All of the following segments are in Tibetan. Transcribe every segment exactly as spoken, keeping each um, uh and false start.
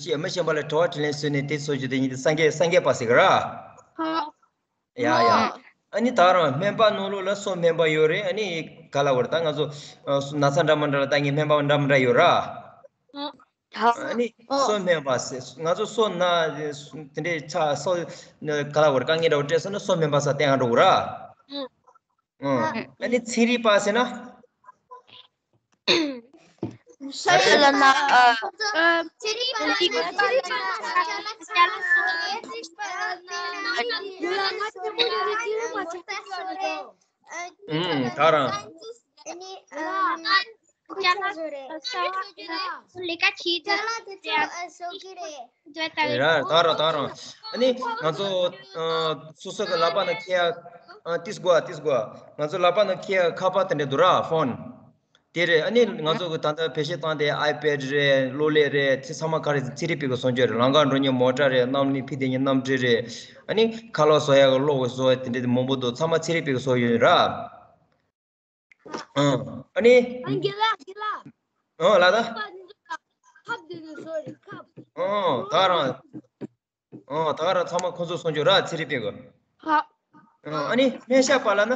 ཚོ་ཅི་ཡང་མི་གཞན་པ་ལ་དྲི་བ་དྲིས་ལན་བཟོས་ནས་དེ་བཟོ་རྒྱུ་དེ་ཉིད་དེ་སངས་རྒྱས་སངས་རྒྱས་པ་ཟེར་གི་ར། ཡ་ཡ། ཨ་ནི་ད་རང་སྨན་པ་ནང་ལོགས་ལ་སོ་སྨན་པ་ཡོད་རེད། ཨ་ནི་ག་ལ་བར་ད་ང་ཚོ་ཨ་ན་ཚ་འདྲ་མི་འདྲ་ལ་ལྟ་མཁན་སྨན་པ་འདྲ་མི་འདྲ་ཡོད་ར། ཨ་ནི་སོ་སྨན་པ་ཟེར། ང་ཚོ་སོ་ན་དེ་འདྲའི་ཆ་སོ་ག་ལ་བར་དཀའ་ངལ་འདྲ་བོ་འཕྲད་སོང་ན་སོ་སྨན་པ་སར་བསྟེན་ག་འགྲོ་དགོས་ར། ཨ་ནི་ཚན་རིག་པ་ཟེར་ན། ས་ཡོད་ལ་ན། ཨ། ཚན་རིག་པ་ཚན་རིག་པ་ཨུམ། ད་རང་ལས་ཀ་བྱེད་དུས་ར། ད་རང་ད་རང་། ཨ་ནི་ང་ཚོ་ཨ་སོ་སོ་གི་ལག་པ་ན་འཁྱེར་ཡ། ཨ་ཏིས་གོ་ཨ་ཏིས་གོ་ཨ། ང་ཚོ་ལག་པ་ན་འཁྱེར་ཡ་ཁ་པར་དེ་འདྲ་འདུག་ར། ཕོན་དེ་རེད། ཨ་ནི་ང་ཚོ་གི་ད་ལྟ་བེད་སྤྱོད་བཏང་སྟེ་ཨའི་པེཌ་རེད། གློག་ཀླད་རེད། དེ་ཚང་མ་ག་རེ་ཚན་རིག་པའི་གི་བཟོ་བཅོས་རེད། ལམ་ཁ་འགྲོ་མཁན་མོ་ཊ་རེད། གནམ་གླིང་ཕྱི་བལྟས་མཁན་གནམ་གྲུ་རེད། ཨ་ནི་ཁ་ལག་བཟོ་ཡ་གི་གློག་གི་བཟོ་བ་དེ་འདྲ་དེ་མང་པོ་འདུག་ཚང་མ་ཚན་རིག་པའི་གི་བཟོ་ཡོད་ར། ཨང་། ཨ་ནི། ཨ་རྒན་ལགས་རྒན་ལགས། ཨང་ལགས་ད། ཁབ་འདི་ནས་བཟོ་རེད་ཁབ། ཨང་ད་རང་། ཨང་ད་ག་རང་ཚང་མ་ཁོང་ཚོ་སོང་ཆོག་ར། ཚན་རིག་པའི་གི། ཧ། ཨང་ཨ་ནི་སྨན་ཞབས་པ་ལ་ན།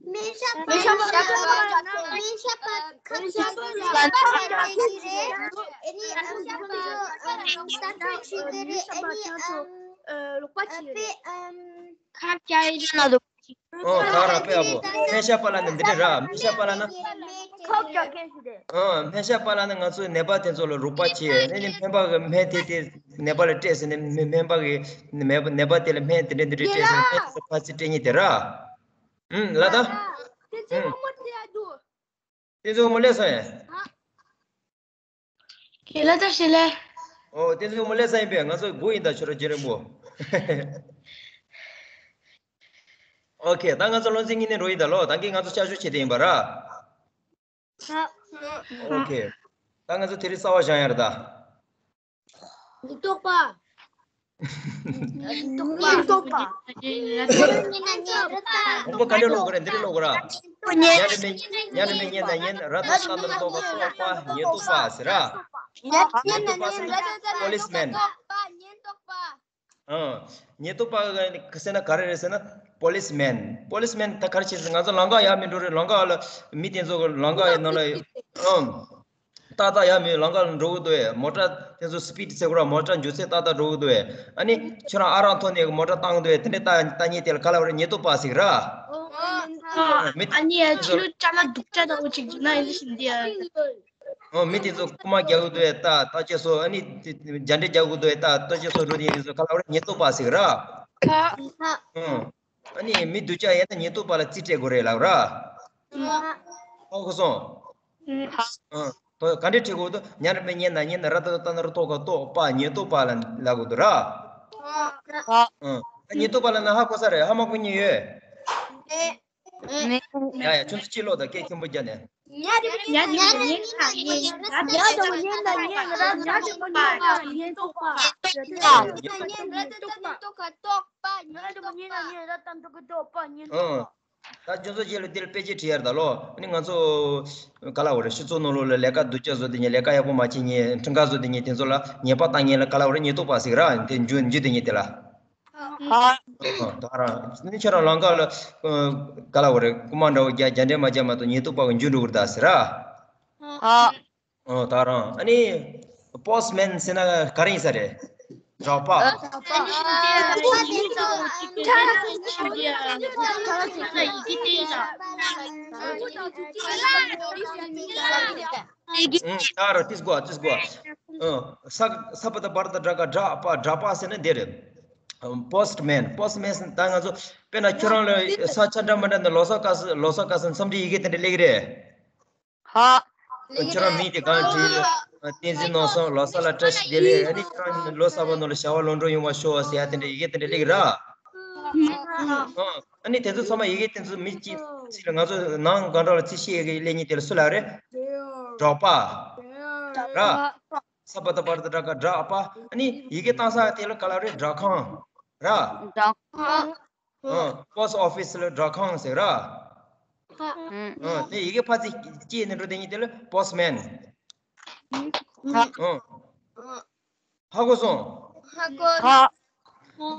སྨན་ཞབས་པ་ལ་ན་སྨན་ཞབས་པ་ཁབ་ཞབས་པ་ལ་ཁབ་ཞབས་པ་ལ་ཁབ་ཞབས་པ་ལ་ཨ་ནི་ཨ་ཁོང་ཚོ་ཨ་ལྟ་སྐོར་བྱེད་ཀྱི་རེད། ཨ་ནི་ཨ་ཁབ་རྒྱག་ཡས་ན་ལོ། ཨོ་ད་ར་དཔེ་ཡག་པོ། སྨན་ཞབས་པ་ལ་ནི་འདི་འདྲ་ར། སྨན་ཞབས་པ་ལ་ན། ཁབ་རྒྱག་མཁན་ཞིག་རེད། ཨོ་སྨན་ཞབས་པ་ལ་ནི་ང་ཚོའི་ནད་པ་དེ་ཚོ་ལ་རོགས་པ་བྱེད། ཨ་ནི་སྨན་པ་གི་སྨན་དེ་དེ་ནད་པ་ལ་སྤྲད་ཟིན་ནས་སྨན་པ་གི་ནད་པ་དེ་ལ་སྨན་དེ་འདྲ་འདི་འདྲ་སྤྲད་ཟིན་ནས་སྨན་དེ་ཚོ་ཕར་ཚུར་སྤྲད་མཁན་དེ་ར། ཨུམ་ལ་ད། ཨུམ། དེ་ཚོ་མོ་ལས་སོང་ཡ། ཁྱེད་ལ་ད་ཞེ་ལེ། ཨོ་དེ་ཚོ་མོ་ལས་ས་ཡིན་པས། ང་ཚོ་དགུ་ཡིན་ད་ཁྱོད་ར་རྗེ་རིན་པོ། ཨོ་ཁེ། ད་ང་ཚོ་བློ་འཛིན་གཉིས་ནས་རོ་ཡིན་ད་ལོ། ད་གིན་ང་ཚོ་བསྐྱར་ཞུ་བྱེད་དེ་ཡིན་པ་ར། ཨོ་ཁེ། ད་ང་ཚོ་དེ་རིང་རྩ་བ་བཞག་ཡ་རེད་ད། ཉེན་རྟོག་པ། ཉེན་རྟོག་པ། ཉེན་རྟོག་པ། ཉེན་རྟོག་པ། ཁོང་པ་ག་འདྲ་ཀློག་དགོས་རེད། འདི་འདྲ་ཀློག་དགོས་ར། ཉ་རེ་མེ་ཉ་རེ་མེ་ཉེན་ན་ཉེན། ར་ད་ཏ་ན་རོ་ཏོ་ག་རྟོག་པ། ཉེན་རྟོག་པ་ཟེར་ར། ཉེན་རྟོག་པ་ཟེར་ན་པོ་ལིས་མེན། ཉེན་རྟོག་པ། ཉེན་རྟོག་པ། ཨ། ཉེན་རྟོག་པ་ཟེར་ན་ག་རེ་རེད་ཟེར་ན་པོ་ལིས་མེན། པོ་ལིས་མེན་ད་ག་རེ་བྱེད་ཟེར། ང་ཚོ་ལམ་ཁ་ཡར་མར་འགྲོ་རེད། ལམ་ཁ་ལ་མི་དེ་ཚོ་ལམ་ཁ་ཡི་ནང་ལ་ཨམ། ཏག་ཏག་ཡར་མར་ལམ་ཁ་ལ་འགྲོ་གི་འདུག་བས། མོ་ཊ་དེ་ཚོ་སི་པིཌ་ཟེར་དགོས་ར། མོ་ཊ་འགྱོ་ཚད་ཏག་ཏག་འགྲོ་གི་འདུག་བས། ཨ་ནི་ཁྱོད་རང་ཨ་རང་ཐོག་ནས་མོ་ཊ་བཏང་གི་འདུག་བས། དེ་འདྲ་ལྟ་ལྟ་མཁན་དེ་ལ་ག་ལབ་རེད། ཉེན་རྟོག་པ་ཟེར་གི་ར། ཨ་ནི་ཡ་ཕྱི་ལོ་ཅ་ལག་སྡུག་ཅག་དང་པོ་ཅིག་བྱུང་ན་ཡིན་ཞིག་འདི་ཡ། ཨོ། མི་དེ་ཚོ་རྐུ་མ་རྒྱག་གི་འདུག་བས། ད་ལྟ་ཅེས་སོ། ཨ་ནི་དེ་རྒྱ་འདྲེ་རྒྱག་གི་འདུག་བས། ད་ལྟ་ཅེས་སོ་འགྲོ་དེ་དེ་ཚོ་ག་ལབ་རེད། ཉེན་རྟོག་པ་ཟེར་གི་ར། ཨོ། ཨ་ནི་མི་སྡུག་ཅག་ཡིན་ན་ཉེན་རྟོག་པ་ལ་རྩིས་སྤྲད་དགོས་རེད་ལབ་ར། ཧ་གོ་སོང་། ཨོ། ད་ག་འདྲས་སྤྲད་དགོས་འདུག་ཉ་རེ་མེ་ཉེན་ན་ཉེན། ར་ད་ཏ་ན་རོ་ཏོ་ག་རྟོག་པ། ཉེན་རྟོག་པ་ལ་ལབ་དགོས་འདུག་ར། ཨོ། ཉེན་རྟོག་པ་ལབ་ན་ཧ་གོ་ས་རེད། ཧ་མ་གོ་མཁན་ཡོད། ཡ་ཡ། ཁྱོད་ཚོ་གཅིག་ཀློག་དང་། སྐད་ཆེན་པོ་རྒྱག་ནས། ཉ་རེ་མེ་ཉེན་ན་ཉེན། ཉ་རེ་མེ་ཉེན་ན་ཉེན། ར་ཉ་རེ་མེ་ཉེན་ན་ཉེན། ར་ཉ་རེ་མེ་ཉེན་ན་ཉེན་རྟོག་པ། ཉེན་ན་ཉེན། ར་ད་ད་ཉེན་རྟོག་ག་རྟོག་པ། ཉེན་རྟོག་པ། ད་ཁྱོད་ཚོ་རྗེས་ལ་འདིར་དཔེ་ཆ་བྲིས་ཡ་རེད་ད་ལོ། ཨ་ནི་ང་ཚོ་ག་ལབ་དགོས་རེད། སྤྱི་ཚོགས་ནང་ལོགས་ལ་ལས་ཀ་སྡུག་ཅག་བཟོ་དེ་ཉེན། ལས་ཀ་ཡག་པོ་མ་བྱེད་ཉེན། ཁྲིམས་ཁང་བཟོ་དེ་ཉེན། དེ་ཚོ་ལ་ཉེས་པ་བཏང་ཉེན་ལ་ག་ལབ་དགོས་རེད། ཉེན་རྟོག་པ་ཟེར་གི་ར། དེ་འཇུ་འཇུ་དེ་ཉེན་དེ་ལ། ཨ། ད་རང་ནི་ཁྱོད་རང་ལམ་ཁ་ལ་ག་ལབ་དགོས་རེད། རྐུ་མ་འདྲ་བོ་རྒྱག་རྒྱ་འདྲེ་མ་རྒྱག་མ་གཏོགས་ཉེན་རྟོག་པ་གི་འཇུ་འགྲོ་གི་རེད་ད་ཟེར་ར། ཨ། ཨོ། ད་རང་ཨ་ནི་པོ་སི་མེན་ཟེར་ན་ག་རེ་ཡིན་ས་རེད། སྒྲོག་པ། ཨུམ། ད་ར་ཏིས་གོ་ཏིས་གོ་ཨུམ། ས་ས་པ་ད་བར་ད་སྒྲ་ག་སྒྲག་པ། སྒྲག་པ་ཟེར་ན་འདི་རེད། པོ་སི་མེན། པོ་སི་མེན་ཟེར་ན་ད་ང་ཚོ་དཔེར་ན་ཁྱོད་རང་ལ་ས་ཆ་འདྲ་མི་འདྲ་ནས་ལོ་གསར་སྐབས་སུ་ལོ་གསར་སྐབས་སུ་འཚམས་འདྲི་ཡི་གེ་དེ་འདྲ་སླེབས་ཀྱི་རེད། ཧ། ཁྱོད་རང་མིང་དེ་གང་བྲིས། བསྟན་འཛིན་ནོར་བཟང་། ལོ་གསར་ལ་བཀྲ་ཤིས་བདེ་ལེགས། ཨ་ནི་ཁྱོད་རང་ལོ་གསར་པ་ནང་ལ་བྱ་བ་ལོངས་སྤྱོད་ཡོང་བ་ཤོག་ཟེར་ཡ་དེ་འདྲ་ཡི་གེ་དེ་འདྲ་སླེབས་ཀྱི་རེད། ཨ་ནི་དེ་ཚོ་ཚང་མ་ཡི་གེ་དེ་ཚོ་མི་གཅིག་གཅིག་ལ་ང་ཚོ་ནང་གང་འདྲ་ལ་རྩིས་བཤེར་ཡི་གེ་སླེབས་མཁན་དེ་ལ་སུ་ལབ་རེད། སྒྲོག་པ། ར། ས་པ་ད་བར་ད་སྒྲ་ག་སྒྲག་པ། ཨ་ནི་ཡི་གེ་བཏང་ས་དེ་ལ་ག་ལབ་རེད། སྒྲ་ཁང་། ར། སྒྲ་ཁང་། ཨ། པོ་སི་ཨོ་ཕི་སི་ལ་སྒྲ་ཁང་ཟེར་ར། ཨ། དེ་ཡི་གེ་ཕར་ཚུར་བསྐྱལ་ནས་འགྲོ་དེ་ཉིད་དེ་ལ་པོ་སི་མེན། ཨ། ཧ་གོ་སོང་། ཧ་གོ།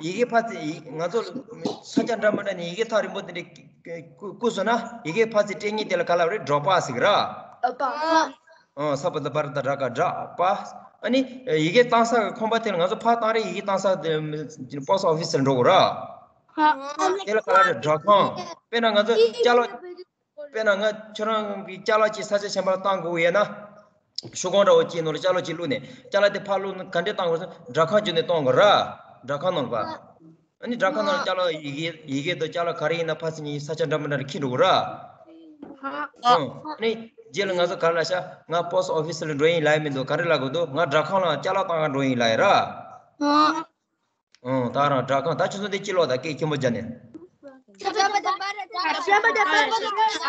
ཡི་གེ་ཕར་ཚུར་ཡི་ང་ཚོ་ས་ཆ་འདྲ་མི་འདྲ་ནས་ཡི་གེ་ཐག་རིང་པོ་དེ་འདྲ་བརྐུས་སོང་ན་ཡི་གེ་ཕར་ཚུར་སྤྲད་མཁན་དེ་ལ་ག་ལབ་རེད། སྒྲོག་པ་ཟེར་གི་ར། ཨ། ས་པ་ད་བར་ད་སྒྲ་ག་སྒྲག་པ། ཨ་ནི་ཡི་གེ་བཏང་ས་གི་ཁང་པ་དེ་ལ་ང་ཚོ་ཕར་བཏང་རེད། ཡི་གེ་བཏང་ས་དེ་པོ་སི་ཨོ་ཕི་སི་ལ་འགྲོ་དགོས་ར། དེ་ལ་ག་ལབ་རེད། སྒྲ་ཁང་། དཔེར་ན་ང་ཚོ་ཅ་ལག་དཔེར་ན་ང་ཁྱོད་རང་གི་ཅ་ལག་ཅིག་ས་ཆ་གཞན་པར་བཏང་དགོས་ཡོད་ན། ཤོག་གུ་འདྲ་བོ་ཅིག་ནང་ལ་ཅ་ལག་ཅིག་བླུགས་ནས་ཅ་ལག་དེ་ཕར་བླུགས་ན་ག་འདྲས་བཏང་དགོས་ཟེར་ན་སྒྲ་ཁང་བརྒྱུད་ནས་གཏོང་དགོས་ར། སྒྲ་ཁང་ནང་ལ་ཕར། ཨ་ནི་སྒྲ་ཁང་ནང་ལ་ཅ་ལག་ཡི་གེ་ཡི་གེ་དང་ཅ་ལག་ག་རེ་ཡིན་ན་ཕར་ཕྱིན་ས་ཆ་འདྲ་མི་འདྲ་ལ་འཁྱེར་འགྲོ་དགོས་ར། ཨ་ནི་རྗེས་ལ་ང་ཚོ་ག་རེ་ལབ་ཤག་ང་པོ་སི་ཨོ་ཕི་སི་ལ་འགྲོ་ཡིན་ལབ་ཡ་མི་འདུག་ག་རེ་ལབ་དགོས་འདུག་ང་སྒྲ་ཁང་ལ་ཅ་ལག་བཏང་ག་འགྲོ་ཡིན་ལབ་ཡ་ར། ཨང་། ད་རང་སྒྲ་ཁང་། ད་ཁྱོད་ཚོ་འདི་གཅིག་ཀློག་དང་། སྐད་ཆེན་པོ་རྒྱག་ནས། ས་པ་ད་བར་ད་སྒྲ་ག་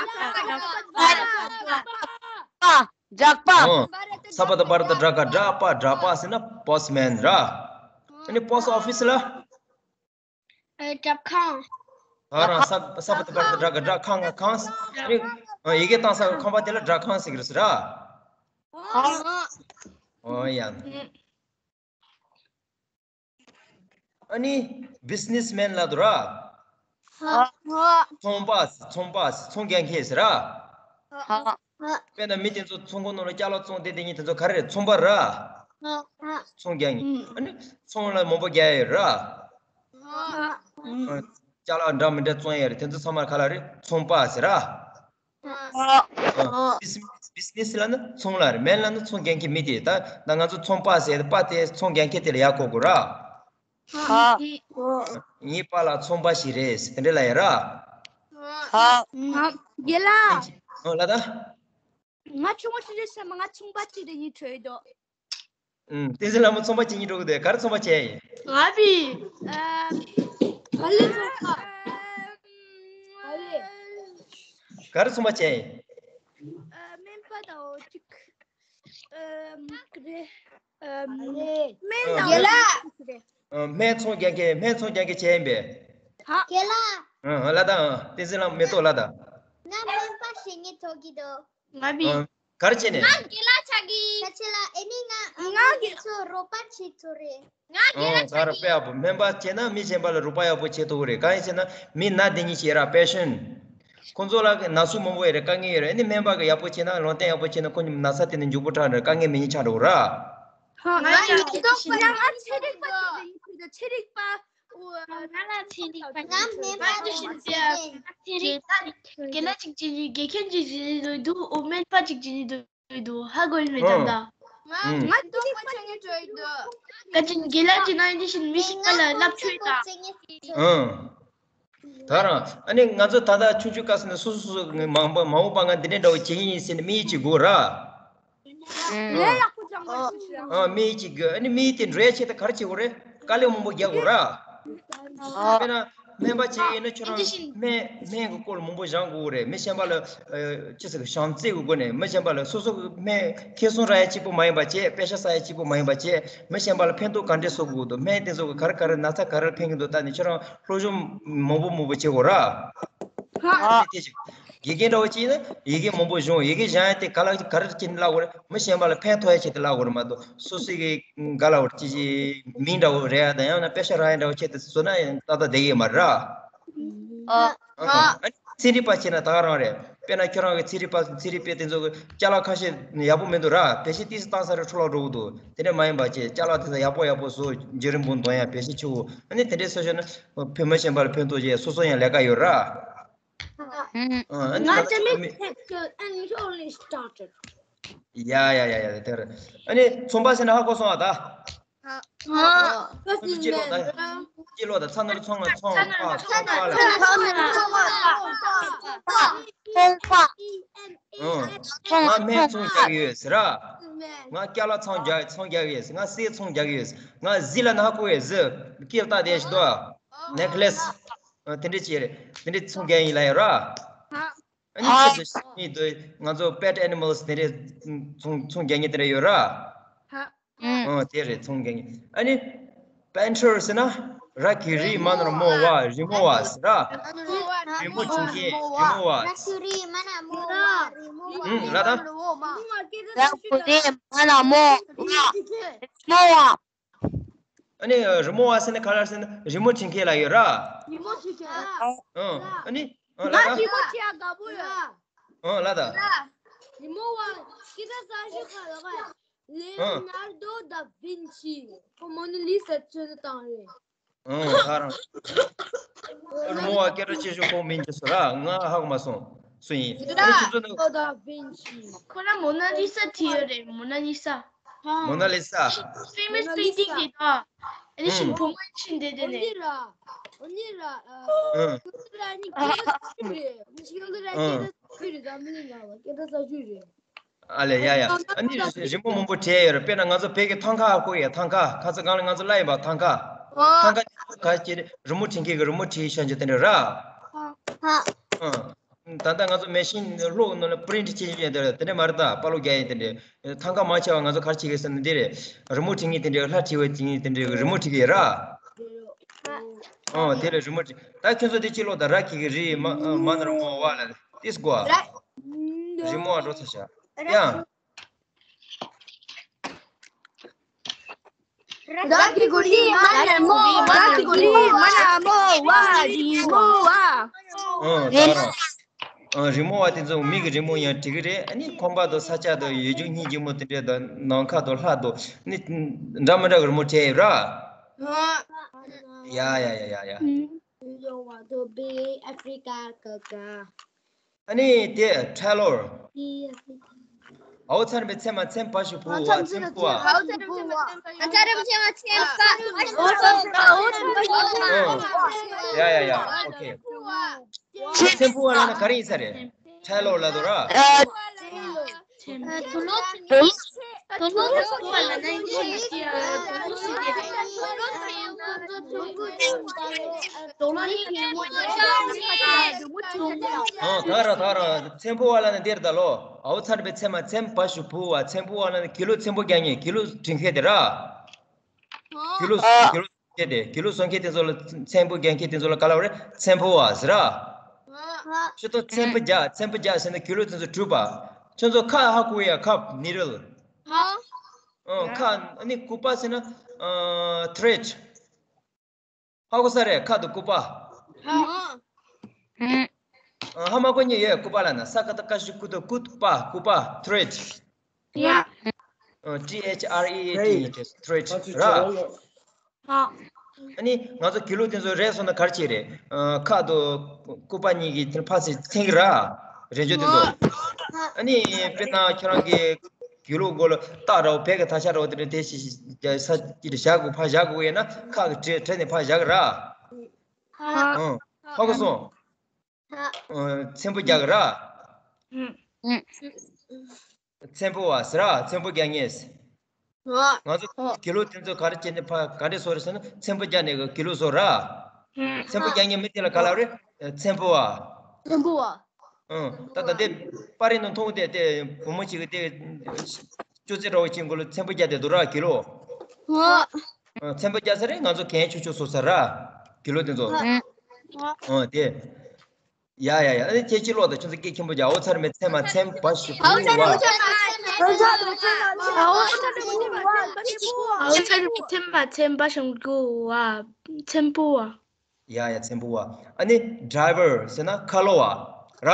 སྒྲག་པ། ཨང་། ས་པ་ད་བར་ད་སྒྲ་ག་སྒྲག་པ། སྒྲག་པ་ཟེར་ན་པོ་སི་མེན་ར། ཨ་ནི་པོ་སི་ཨོ་ཕི་སི་ལ། ཨ། སྒྲ་ཁང་། ད་རང་ས་ས་པ་ད་བར་ད་སྒྲ་ག་སྒྲག་ཁང་། ཁང་། ཨ་ནི་ཡི་གེ་བཏང་ས་ཁང་པ་དེ་ལ་སྒྲ་ཁང་ཟེར་གི་རེད་ཟེར་ར། ཨང་། ཨོ་ཡ། ཨ་ནི་བི་ཛི་ནེ་སི་མེན་ལབ་འདུག་ར། ཧ། ཚོང་པ། ཚོང་པ། ཚོང་རྒྱག་མཁན་ཟེར་ར། ཧ། དཔེར་ན་མི་དེ་ཚོ་ཚོང་ཁང་ནང་ལ་ཅ་ལག་བཙོང་བསྡད་དེ་ཉིན་དེ་ཚོ་ག་རེ་རེད། ཚོང་པ་ར། ཧ། ཚོང་རྒྱག་མཁན། ཨ་ནི་ཚོང་ལ་མང་པོ་རྒྱག་ཡ་ཡོད་ར། ཧ། ཅ་ལག་འདྲ་མི་འདྲ་བཙོང་ཡ་རེད། དེ་ཚོ་ཚང་མ་ག་ལབ་རེད། ཚོང་པ་ཟེར་ར། ཨ། བི་ཛི་བི་ཛི་ནེ་སི་ལབ་ན་ཚོང་ལ་རེད། མེན་ལབ་ན་ཚོང་རྒྱག་མཁན་མི་དེ། ད་ད་ང་ཚོ་ཚོང་པ་ཟེར། པ་དེ་ཚོང་རྒྱག་མཁན་དེ་ལ་ཡར་གོ་དགོས་ར། ཧ། ངའི་པཱ་ལགས་ཚོང་པ་ཞིག་རེད་ཟེར་དེ་འདྲ་ལབ་ཡ་ར། ཧ། ཧ། རྒན་ལགས། ཨོ་ལགས་ད། ང་ཆུང་བ་ཞིག་རེད་ཟེར་མ། ང་ཚོང་པ་ཅིག་རེད་ཡིན་འཕྲོད་དོ། ཨུམ། བསྟན་འཛིན་ལྷ་མོ་ཚོང་པ་བྱེད་སྙིང་འདོད་ཀྱི་འདུག་ག་རེ་ཚོང་པ་བྱེད་ཡ་ཡིན། ང་བི། ཨ། ག་ལེ་ཚོང་པ། ག་ལེ། ག་རེ་ཚོང་པ་བྱེད་ཡ་ཡིན། ཨ། སྨན་ ཨོ་ཅིག་ཨམ་རེད། ཨམ་རེད། སྨན་ཨ། དང་རྒན་ལགས། རེད། ཨ། སྨན་ཚོང་རྒྱག་མཁན། སྨན་ཚོང་རྒྱག་མཁན་བྱས་ཡིན་པས། ཧ། རྒན་ལགས། ཨ། ལ་དང་། བསྟན་འཛིན་ལགས་མེ་ཏོག་ལ་དང་། ང་སྨན་པ་བྱེད་སྙིང་འདོད་ཀྱི་འདུག་ང་བི། ཨ། ག་རེ་བྱས་ནས། ང་རྒན་ལགས་ཆགས་ཀྱི། ཁ་ཆེ་ལ་ཨེ་ནི་ང་ང་རྒན་ཚོ་རོགས་པ་བྱེད་ཐུབ་རེད། ང་རྒན་ཨོ། ལགས་ཆགས་ཀྱི། ད་ར་དཔེ་ཡག་པོ། སྨན་པ་བྱས་ན་མི་གཞན་པ་ལ་རོགས་པ་ཡག་པོ་བྱེད་ཐུབ་ཀྱི་རེད། གང་ཡིན་ཟེར་ན་མི་ན་དེ་ཉིད་ཅིག་ཡོད་ར། པེ་ཤན། ཁོང་ཚོ་ལ་ན་ཟུག་མང་པོ་ཡོད་རེད། དཀའ་ངལ་ཡོད་རེད། ཨ་ནི་སྨན་པ་གི་ཡག་པོ་བྱས་ན། ལུང་བསྟན་ཡག་པོ་བྱས་ན། ཁོང་ཚོ་ན་ཚ་དེ་ནས་མགྱོགས་པོ་དྲག་ནས་དཀའ་ངལ་མེད་མཁན་ཆགས་འགྲོ་གི་ར། ཧ། ང་ང་ཡིན་ཡིན་ཡིན་ཡིན་ཡིན། ང་ཚན་རིག་པ་ཚོ་ལ་ཡིན་ཚུལ་དུ་ཚན་རིག་པ། ཨོ། ང་ལ་ཚན་རིག་པ། ང་སྨན་པ་ཚན་རིག་པ། རྒན་ལགས་ཅིག་བྱེད་ནི་འདུག་དགེ་རྒན་ཅིག་བྱེད་ནི་འདུག་ཨོ། སྨན་པ་ཅིག་བྱེད་ནི་འདུག་འདུག་ཧ་གོ་ཡིན་མེད་ཨ། ད་ད། ང་ཨ། ང་ཏོག་པ་ཆགས་ཀྱི་འགྲོ་ཡི་འདུག་བཀའ་དྲིན། རྒན་ལགས་ཀྱིས་ནང་འདི་བཞིན་མི་ཞིག་ལ་ལབ་ཆོག་ཡོད་ད། ཨ། ད་རང་ཨ་ནི་ང་ཚོ་ད་ལྟ་ཆུང་ཆུང་སྐབས་སུ་ནས་སོ་སོ་སོ་སོ་མང་པོ་མ་འོངས་པ་ང་འདི་འདྲའི་འདྲ་བོ་བྱེད་ཀྱི་ཡིན་ཟེར་ནས་དམིགས་ཡུལ་ཅིག་དགོས་ར། ཨ། ལས་ཡག་པོ་སྦྱང་དགོས་ཞེས། ཨ། དམིགས་ཡུལ་ཅིག་དགོས། ཨ་ནི་དམིགས་ཡུལ་དེ་འགྲུབ་ཡ་ཆེད་དུ་ག་རེ་བྱེད་དགོས་རེད། དཀའ་ལས་མང་པོ་རྒྱག་དགོས་ར། དཔེར་ན་སྨན་པ་བྱེད་ཀྱི་ཡིན་ན་ཁྱོད་རང་སྨན་སྨན་གྱི་སྐོར་མང་པོ་སྦྱང་དགོས་རེད། མི་གཞན་པ་ལ་ཨ་ཅི་ཟེར་གི་བྱམས་བརྩེ་གི་སྒོ་ནས། མི་གཞན་པ་ལ་སོ་སོ་གི་སྨན་ཁེ་བཟང་རག་ཡ་གཅིག་པུ་མ་ཡིན་པ་བྱས། པེ་ཤ་བསགས་ཡ་གཅིག་པུ་མ་ཡིན་པ་བྱས། མི་གཞན་པ་ལ་ཕན་ཐོགས་ག་འདྲས་བཟོ་དགོས་འདུག་སྨན་དེ་ཚོ་གི་ག་རེ་ག་རེ་ན་ཚ་ག་རེ་ཕན་གི་འདུག་ལྟ་ནས་ཁྱོད་རང་སློབ་སྦྱོང་མང་པོ་མང་པོ་བྱེད་དགོས་ར། ཨ། དེ་ཅིག་དགེ་རྒན་འདྲ་བོ་ཅིག་ཡིན་ན་ཡི་གེ་མང་པོ་སྦྱོང་། ཡི་གེ་སྦྱང་ཡ་དེ་ག་ལ་ག་རེ་བྱས་ནས་བསླབ་དགོས་རེད། མི་གཞན་པ་ལ་ཕན་ཐོགས་ཡ་ཆེད་དུ་བསླབ་དགོས་རེད་མ་གཏོགས། སོ་སོ་གི་ག་ལ་བར་ཅི་ཅི་མིང་འདྲ་བོ་རེད་ཡ་དང་། ཡང་ན་པེ་ཤ་རག་ཡ་འདྲ་བོ་ཆེད་དུ་བཟོ་ན་ཏག་ཏག་བསྡད་ཀྱི་མ་རེད་ར། ཨ། ཨ་ནི་ཚན་རིག་པ་བྱས་ན་ད་ག་རང་རེད། དཔེར་ན་ཁྱོད་རང་གི་ཚན་རིག་པ་ཚན་རིག་པ་དེ་ཚོ་གི་ཅ་ལག་ཁ་ཤས་ཡག་པོ་མི་འདུག་ར། བེད་སྤྱོད་ཏོག་ཙམ་བཏང་ས་རེད་འཕྲོ་བརླག་འགྲོ་གི་འདུག་དེ་འདྲ་མ་ཡིན་པ་བྱས། ཅ་ལག་དེ་ཚོ་ཡག་པོ་ཡག་པོ་བཟོ། བརྒྱུད་རིམ་པོ་འདོན་ཡ་བེད་སྤྱོད་ཆོག་ཨ་ནི་དེ་འདྲས་བཟོས་ཤོག་ན་ཕན་མི་གཞན་པ་ལ་ཕན་ཐོགས་བྱས། སོ་སོ་ཡང་ལས་ཀ་ཡོད་ར། ཨ་ནི་ང་ད་ལྟ་ཚོ་མི་Technical and he only started. ཡ་ཡ་ཡ་ཡ། དེ་རེད། ཨ་ནི་ཚོང་པ་ཟེར་ན་ཧ་གོ་སོང་ཨ་ད། ཨ། ཚོང་པ་ཟེར་ན་ཚོང་པ་ལ། ཚོང་པ་ལ། ཚོང་པ་ལ། ཚོང་པ། ཨ། ང་སྨན་ཚོང་རྒྱག་གི་ཡོད་ཟེར་ར། ང་ཅ་ལག་ཚོང་རྒྱག་ཚོང་རྒྱག་གི་ཡོད་ཟེར། ང་གསེར་ཚོང་རྒྱག་གི་ཡོད་ཟེར། ང་གཟི་ལ་ན་ཧ་གོ་ཡོད་ཟེར། དཀྱིལ་ལྟ་དེ་ཞིག་འདུག་ཨ། Necklace། ཨ། དེ་འདྲས་བྱས་རེད། དེ་འདྲས་ཚོང་རྒྱག་ཡིན་ལ་ཡོད་ར། ཨ་ནི་ཆེད་དུ་ཤི་མི་དུ་ང་ཚོ་pet animals དེ་འདྲས་ཚོང་ཚོང་རྒྱག་མཁན་དེ་འདྲ་ཡོད་ར། ཨ། ཨ། དེ་རེད། ཚོང་རྒྱག་མཁན། ཨ་ནི་painter ཟེར་ན་ར་གི་རི་མ་ན་རོ་མོ་བ། རི་མོ་བ་ཟེར་ར། རི་མོ་བྲིས་མཁན་རི་མོ་བ། ར་གི་རི་མ་ན་མོ་བ། རི་མོ་བ། ཨུམ། ལ་ད། ར་གི་རི་མ་ན་མོ་བ། རི་མོ་བ། ཨ་ནི་རི་མོ་བ་ཟེར་ན་ག་རེ་ཟེར་ན་རི་མོ་བྲིས་མཁན་ལ་ཡོད་ར། རི་མོ་བྲིས་མཁན། ཨ། ཨ་ནི། ཨ། ལ་ད། ང་རི་མོ་བྲིས་ཡ་དགའ་པོ་ཡོད། ཨ། ལ་ད། རི་མོ་བ་སྐད་གྲགས་ཆེ་ཤོས་ག་ལ་ག་Leonardo da Vinci། ཁོ་མོ་ན་ལི་ས་རྩོམ་བཏང་རེད། ཨ། ད་རང་རི་མོ་བ་སྐད་གྲགས་ཆེ་ཤོས་ཁོ་མིང་ཅི་ཟེར་ར། ང་ཧ་གོ་མ་སོང་། སུ་ཡིན། ཨ་ནི་ཁྱོད་ཚོ་ནི། Leonardo da Vinci། ཁོ་རང་མོ་ན་ལི་ས་བྲིས་ཡོད་རེད། མོ་ན་ལི་ས། མོ་ན་ལི་ས། Famous painting རེད་ད། ཨ་ནི་ཤིང་བུ་མོ་ཤིང་དེ་དེ་ནས། འོ་ནི་ར། འོ་ནི་ར། ཨ། ཨ། ཁྱོད་ར་ནི་སྐད་གྲགས་ཆེ་ཤོས་རེད། ཁྱོད་ར་སྐད་གྲགས་ཆེ་ཤོས་རེད། འཛམ་གླིང་ནང་ལ་སྐད་གྲགས་ཆེ་ཤོས་རེད། ཨ་ལས། ཡ་ཡ། ཨ་ནི་རི་མོ་མང་པོ་བྲིས་ཡོད་རེད། དཔེར་ན་ང་ཚོ་བོད་ཀྱི་ཐང་ཀ་ཧ་གོ་ཡ། ཐང་ཀ་ཁ་ཚ་གང་ལ་ང་ཚོ་ལ་ཡིན་པ་ཐང་ཀ། ཨོ། ཐང་ཀ་ག་ཅི་རི་མོ་བྲིས་མཁན་གྱི་རི་མོ་བྲིས་ཤག་ཅིག་དེ་འདྲ་ར། ཨ། ད་ལྟ་ང་ཚོ་མེ་ཤིན་གློག་ནང་ལ་པི་རིན་ཊི་བྱེད་ཀྱི་ཡོད་དེ་རེད། དེ་འདྲ་མ་རེད་ད། པར་སློག་རྒྱག་ཡ་དེ་འདྲ། ཐང་ཀ་མང་ཆེ་བ་ང་ཚོ་ག་རེ་བྱེད་ཀྱི་ཟེར་ན་འདི་རེད། རི་མོ་བྲིས་མཁན་དེ་འདྲ། ལྷ་བྲིས་པ་བྲིས་མཁན་དེ་འདྲ་རི་མོ་བྲིས་ཀྱི་ཡོད་ར། ཨོ། དེ་ལ་རི་མོ་བྲིས། ད་ཁྱོད་ཚོ་དེ་ཅི་ལོ་ད། ར་གི་གི་རི་མ་མ་ན་རོ་མོ་བ་ལ་ཏིས་གོ། རི་མོ་བ་འགྲོ་ཚར་ཤག་ཡ། ར་གི་གུ་རི་མ་ན་མོ། ར་གི་གུ་རི་མ་ན་མོ་བ། རི་མོ་བ། ཨོ། ད་ར། ཨ། རི་མོ་བ་དེ་ཚོ་མི་གི་རི་མོ་ཡང་བྲིས་ཀྱི་རེད། ཨ་ནི་ཁང་པ་དང་ས་ཆ་དང་ཡུལ་ལྗོངས་སྙིང་རྗེ་མོ་དེ་འདྲ་དང་ནམ་མཁའ་དང་ལྷ་དང་ནི་འདྲ་མི་འདྲ་གི་རི་མོ་བྲིས་ཡོད་ར། ཡ་ཡ་ཡ་ཡ་ཡ། ཡོང་བ་དོ་བེ་ཨ་ཧྥི་རི་ཀ་ག་ག་ཨ་ནི་དེ་ཁྲ་ལོར། ཨའོ་ཚ་རམ་པའི་ཚེམ་མ་ཚེམ་པ་ཞིག་བུ་བ། ཚེམ་བུ་བ། ཨའོ་ཚ་རམ་པའི་ཚེམ་མ་ཚེམ་པ་ཞིག་བུ་བ། ཡ་ཡ་ཡ། ཨོ་ཁེ། ཚེམ་བུ་བ་ལབ་ན་ག་རེ་ཡིན་ས་རེད། ཁྲ་ལོར་ལབ་འདུག་ར། ཨ། ཚེམ་བུ་བ། དོ་ལོ་ལ་ན་ཡིན་ཤེས་ཀྱི་དོ་ལོ་ཤེས་ཀྱི་དོ་ལོ་ལ་ཡིན་ཁོང་ཚོ་དོ་ལོ་ལ་ཡིན་ཁོང་ཚོ་དོ་ལོ་ལ་ཡིན་ཁོང་ཚོ་ཨོ་ད་ར་ད་ར་ཚེམ་བུ་བ་ལ་ན་དེར་ད་ལོ། ཨའོ་ཚར་པའི་ཚེ་མ་ཚེམ་བ་ཞུ་བུ་བ་ཚེམ་བུ་བ་ལ་ན་གི་ལུ་ཚེམ་བུ་རྒྱག་ངེས་གི་ལུ་དྲིན་ཁེ་དེ་ར། གི་ལུ་གི་ལུ་སོང་ཁེ་དེ་གི་ལུ་སོང་ཁེ་དེ་ཚོ་ལ་ཚེམ་བུ་རྒྱག་ཁེ་དེ་ཚོ་ལ་ག་ལ་བ་རེ་ཚེམ་བུ་བ་ཟེར་ར། ཤི་ཏོ་ཚེམ་བུ་རྒྱག་ཚེམ་བུ་རྒྱག་ཟེར་ན་གི་ལུ་དེ་ཚོ་གྲུབ་པ། ཁྱོད་ཚོ་ཁ་ཧ་གོ་ཡ་ཁབ་ནི་རལ། ཨོ་ཁ་ཨ་ནི་ཀུ་པ་ཟེར་ན་ཨ་ཐྲེད། ཧ་གོ་ས་རེད་ཁ་དུ་ཀུ་པ། ཧ་ཨ་ཧ་མ་གོ་ཉེ་ཡོད་ཀུ་པ་ལ་ན་ས་ཀ་ད་ཀ་ཤི་ཀུ་ཏོ་ཀུ་པ་ཀུ་པ་ཐྲེད། ཡ། ཨ་T H R E A D ཐྲེད་ར། ཧ། ཨ་ནི་ང་ཚོ་གི་ལུ་དེ་ཚོ་རེད་སོང་ན་ག་རེ་བྱེད་རེད། ཨ་ཁ་དུ་ཀུ་པ་གཉིས་ཀྱི་དེ་ཕ་སི་ཚིང་ར། རེ་ཇོ་དེ་ཚོ། ཨ་ནི་དཔེར་ན་ཁྱོད་རང་གི་གི་ལུ་མགོ་ལ་རྟགས་ར་བོ་བད་ཀྱི་ཐ་ཤ་ར་བོ་དེ་འདྲ་དེ་ཞིག་ས་ཀྱི་བཞག་དགོས་ཕ་བཞག་དགོས་ཡིན་ན་ཁ་གི་བྲེ་བྲེ་ནས་ཕ་བཞག་གི་ར། ཧ། ཧ་གོ་སོང་། ཚེམ་བུ་རྒྱག་ར། ཚེམ་བུ་བ་ཟེར་ར་ཚེམ་བུ་རྒྱག་ངེས། ང་ཚོ་གི་ལུ་དེ་ཚོ་ག་རེ་བྱས་ནས་ཕ་ག་འདྲས་སོ་རེད་ཟེར་ན་ཚེམ་བུ་རྒྱག་ནས་གི་ལུ་སོ་ར། ཚེམ་བུ་རྒྱག་ངེས་མི་དེ་ལ་ག་ལ་རེད། ཚེམ་བུ་བ། ཚེམ་བུ་བ། ད་ད་དེ་པར་རིས་ནང་མཐོང་དེ་དེ་བུ་མོ་ཞིག་གི་དེ་ཅོ་ཙེ་འདྲ་བོ་ཅིག་མགོ་ལ་ཚེམ་བུ་རྒྱག་དེ་འདུག་ར་གི་ལུ། ཚེམ་བུ་རྒྱག་ས་རེད་ང་ཚོ་གན་ཆུ་ཆུ་སོ་ས་ར། གི་ལུ་དེ་ཚོ། ཨོ་དེ། ཡ་ཡ་ཡ་ཨ་ནི་ཁྱེད་ཅི་ལོག་དང་ཁྱོད་ཚོ་སྐད་ཆེན་པོ་རྒྱག་ཨའོ་ཚར་མེད་ཚེམ་མ་ཚེམ་བ་ཞུ་བུ་བ། ཨའོ་ཚར་མེད་ཚེམ་པ་ཚེམ་པ་ཞུ་བུ་བ་ཚེམ་བུ་བ། ཡ་ཡ་ཚེམ་བུ་བ། ཨ་ནི་ཌ་རའི་ཝར་ཟེར་ན་ཁ་ལོ་བ་ར།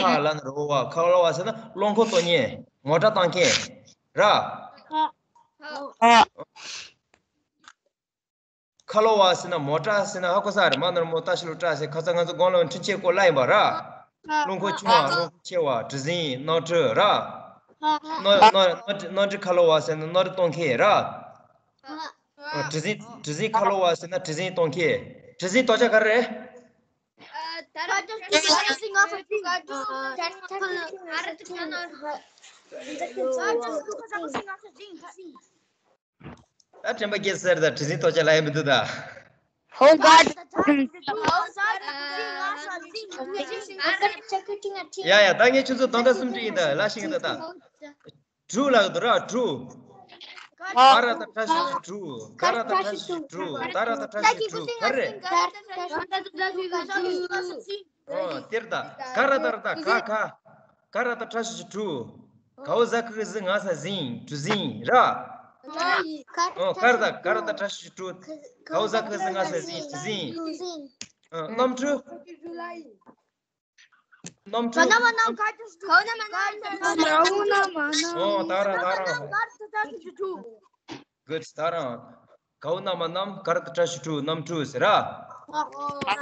ཁ་ལ་ན་རོ་བ་ཁ་ལོ་བ་ཟེར་ན་རླངས་འཁོར་གཏོང་མཁན་མོ་ཊ་བཏང་མཁན་ར། ཁ་ལོ་བ་ཟེར་ན་མོ་ཊ་ཟེར་ན་ཧ་གོ་ས་རེད་མ་ནོར་མོ་ཏ་ཤི་ལོ་ཏྲ་ཟེར་ཁ་ཚ་ང་ཚོ་དགོང་ལ་འཕྲིན་ཆས་སྐོར་ལ་ཡིན་པ་ར། རླངས་འཁོར་ཆུང་བ་རླངས་འཁོར་ཆེ་བ་གྲུ་གཟིངས་གནམ་གྲུ་ར། གནམ་གནམ་གནམ་གྲུ་ཁ་ལོ་བ་ཟེར་ན་གནམ་གྲུ་གཏོང་མཁན་ར། གྲུ་གཟིངས་གྲུ་གཟིངས་ཁ་ལོ་བ་ཟེར་ན་གྲུ་གཟིངས་གཏོང་མཁན། གྲུ་གཟིངས་དོ་ཅག་ག་རེ་རེད། ད་དྲན་པ་སྐྱེས་ཟེར་ད་གྲུ་གཟིངས་ཐོག་ཆ་ལ་ཡ་མི་འདུག་ད། ཧོ་ག་ཡ་ཡ་ད་ངས་ཁྱོད་ཚོ་དོན་དག་གསུམ་བྲིས་ཡིན་ད་ལ་ཤིང་ད་ད། གྲུ་ལག་འདུག་ར་གྲུ། ག་ར་ད་བཀྲ་ཤིས་ཤིག་གྲུ། ག་ར་ད་བཀྲ་ཤིས་ཤིག་གྲུ། ད་ར་ད་བཀྲ་ཤིས་ཤིག་གྲུ་ག་རེ། ཨོ་དེར་ད། ག་ར་ད་ར་ད་ག་ག་ག་ར་ད་བཀྲ་ཤིས་ཤིག་གྲུ། གའོ་ཟ་ཁུ་ཟི་ང་ས་ཟིང་གྲུ་ཟིང་ར། ཨོ་ག་ར་ད་ག་ར་ད་བཀྲ་ཤིས་ཤིག་གྲུ། གའོ་ཟ་ཁུ་ཟི་ང་ས་ཟིང་གྲུ་ཟིང་། ཨོ་གནམ་གྲུ། གནམ་གྲུ། གའོ་ན་མ་ནམ་གར་ཏུ་ཞུ། གའོ་ན་མ་ནམ་གར་ཏུ་ཞུ། ཨོ་ད་ར་ད་ར། གར་ཏུ་ཞུ། གུཌ་ད་ར། གའོ་ན་མ་ནམ་གར་ཏུ་ཞུ་གནམ་གྲུ་ཟེར་ར།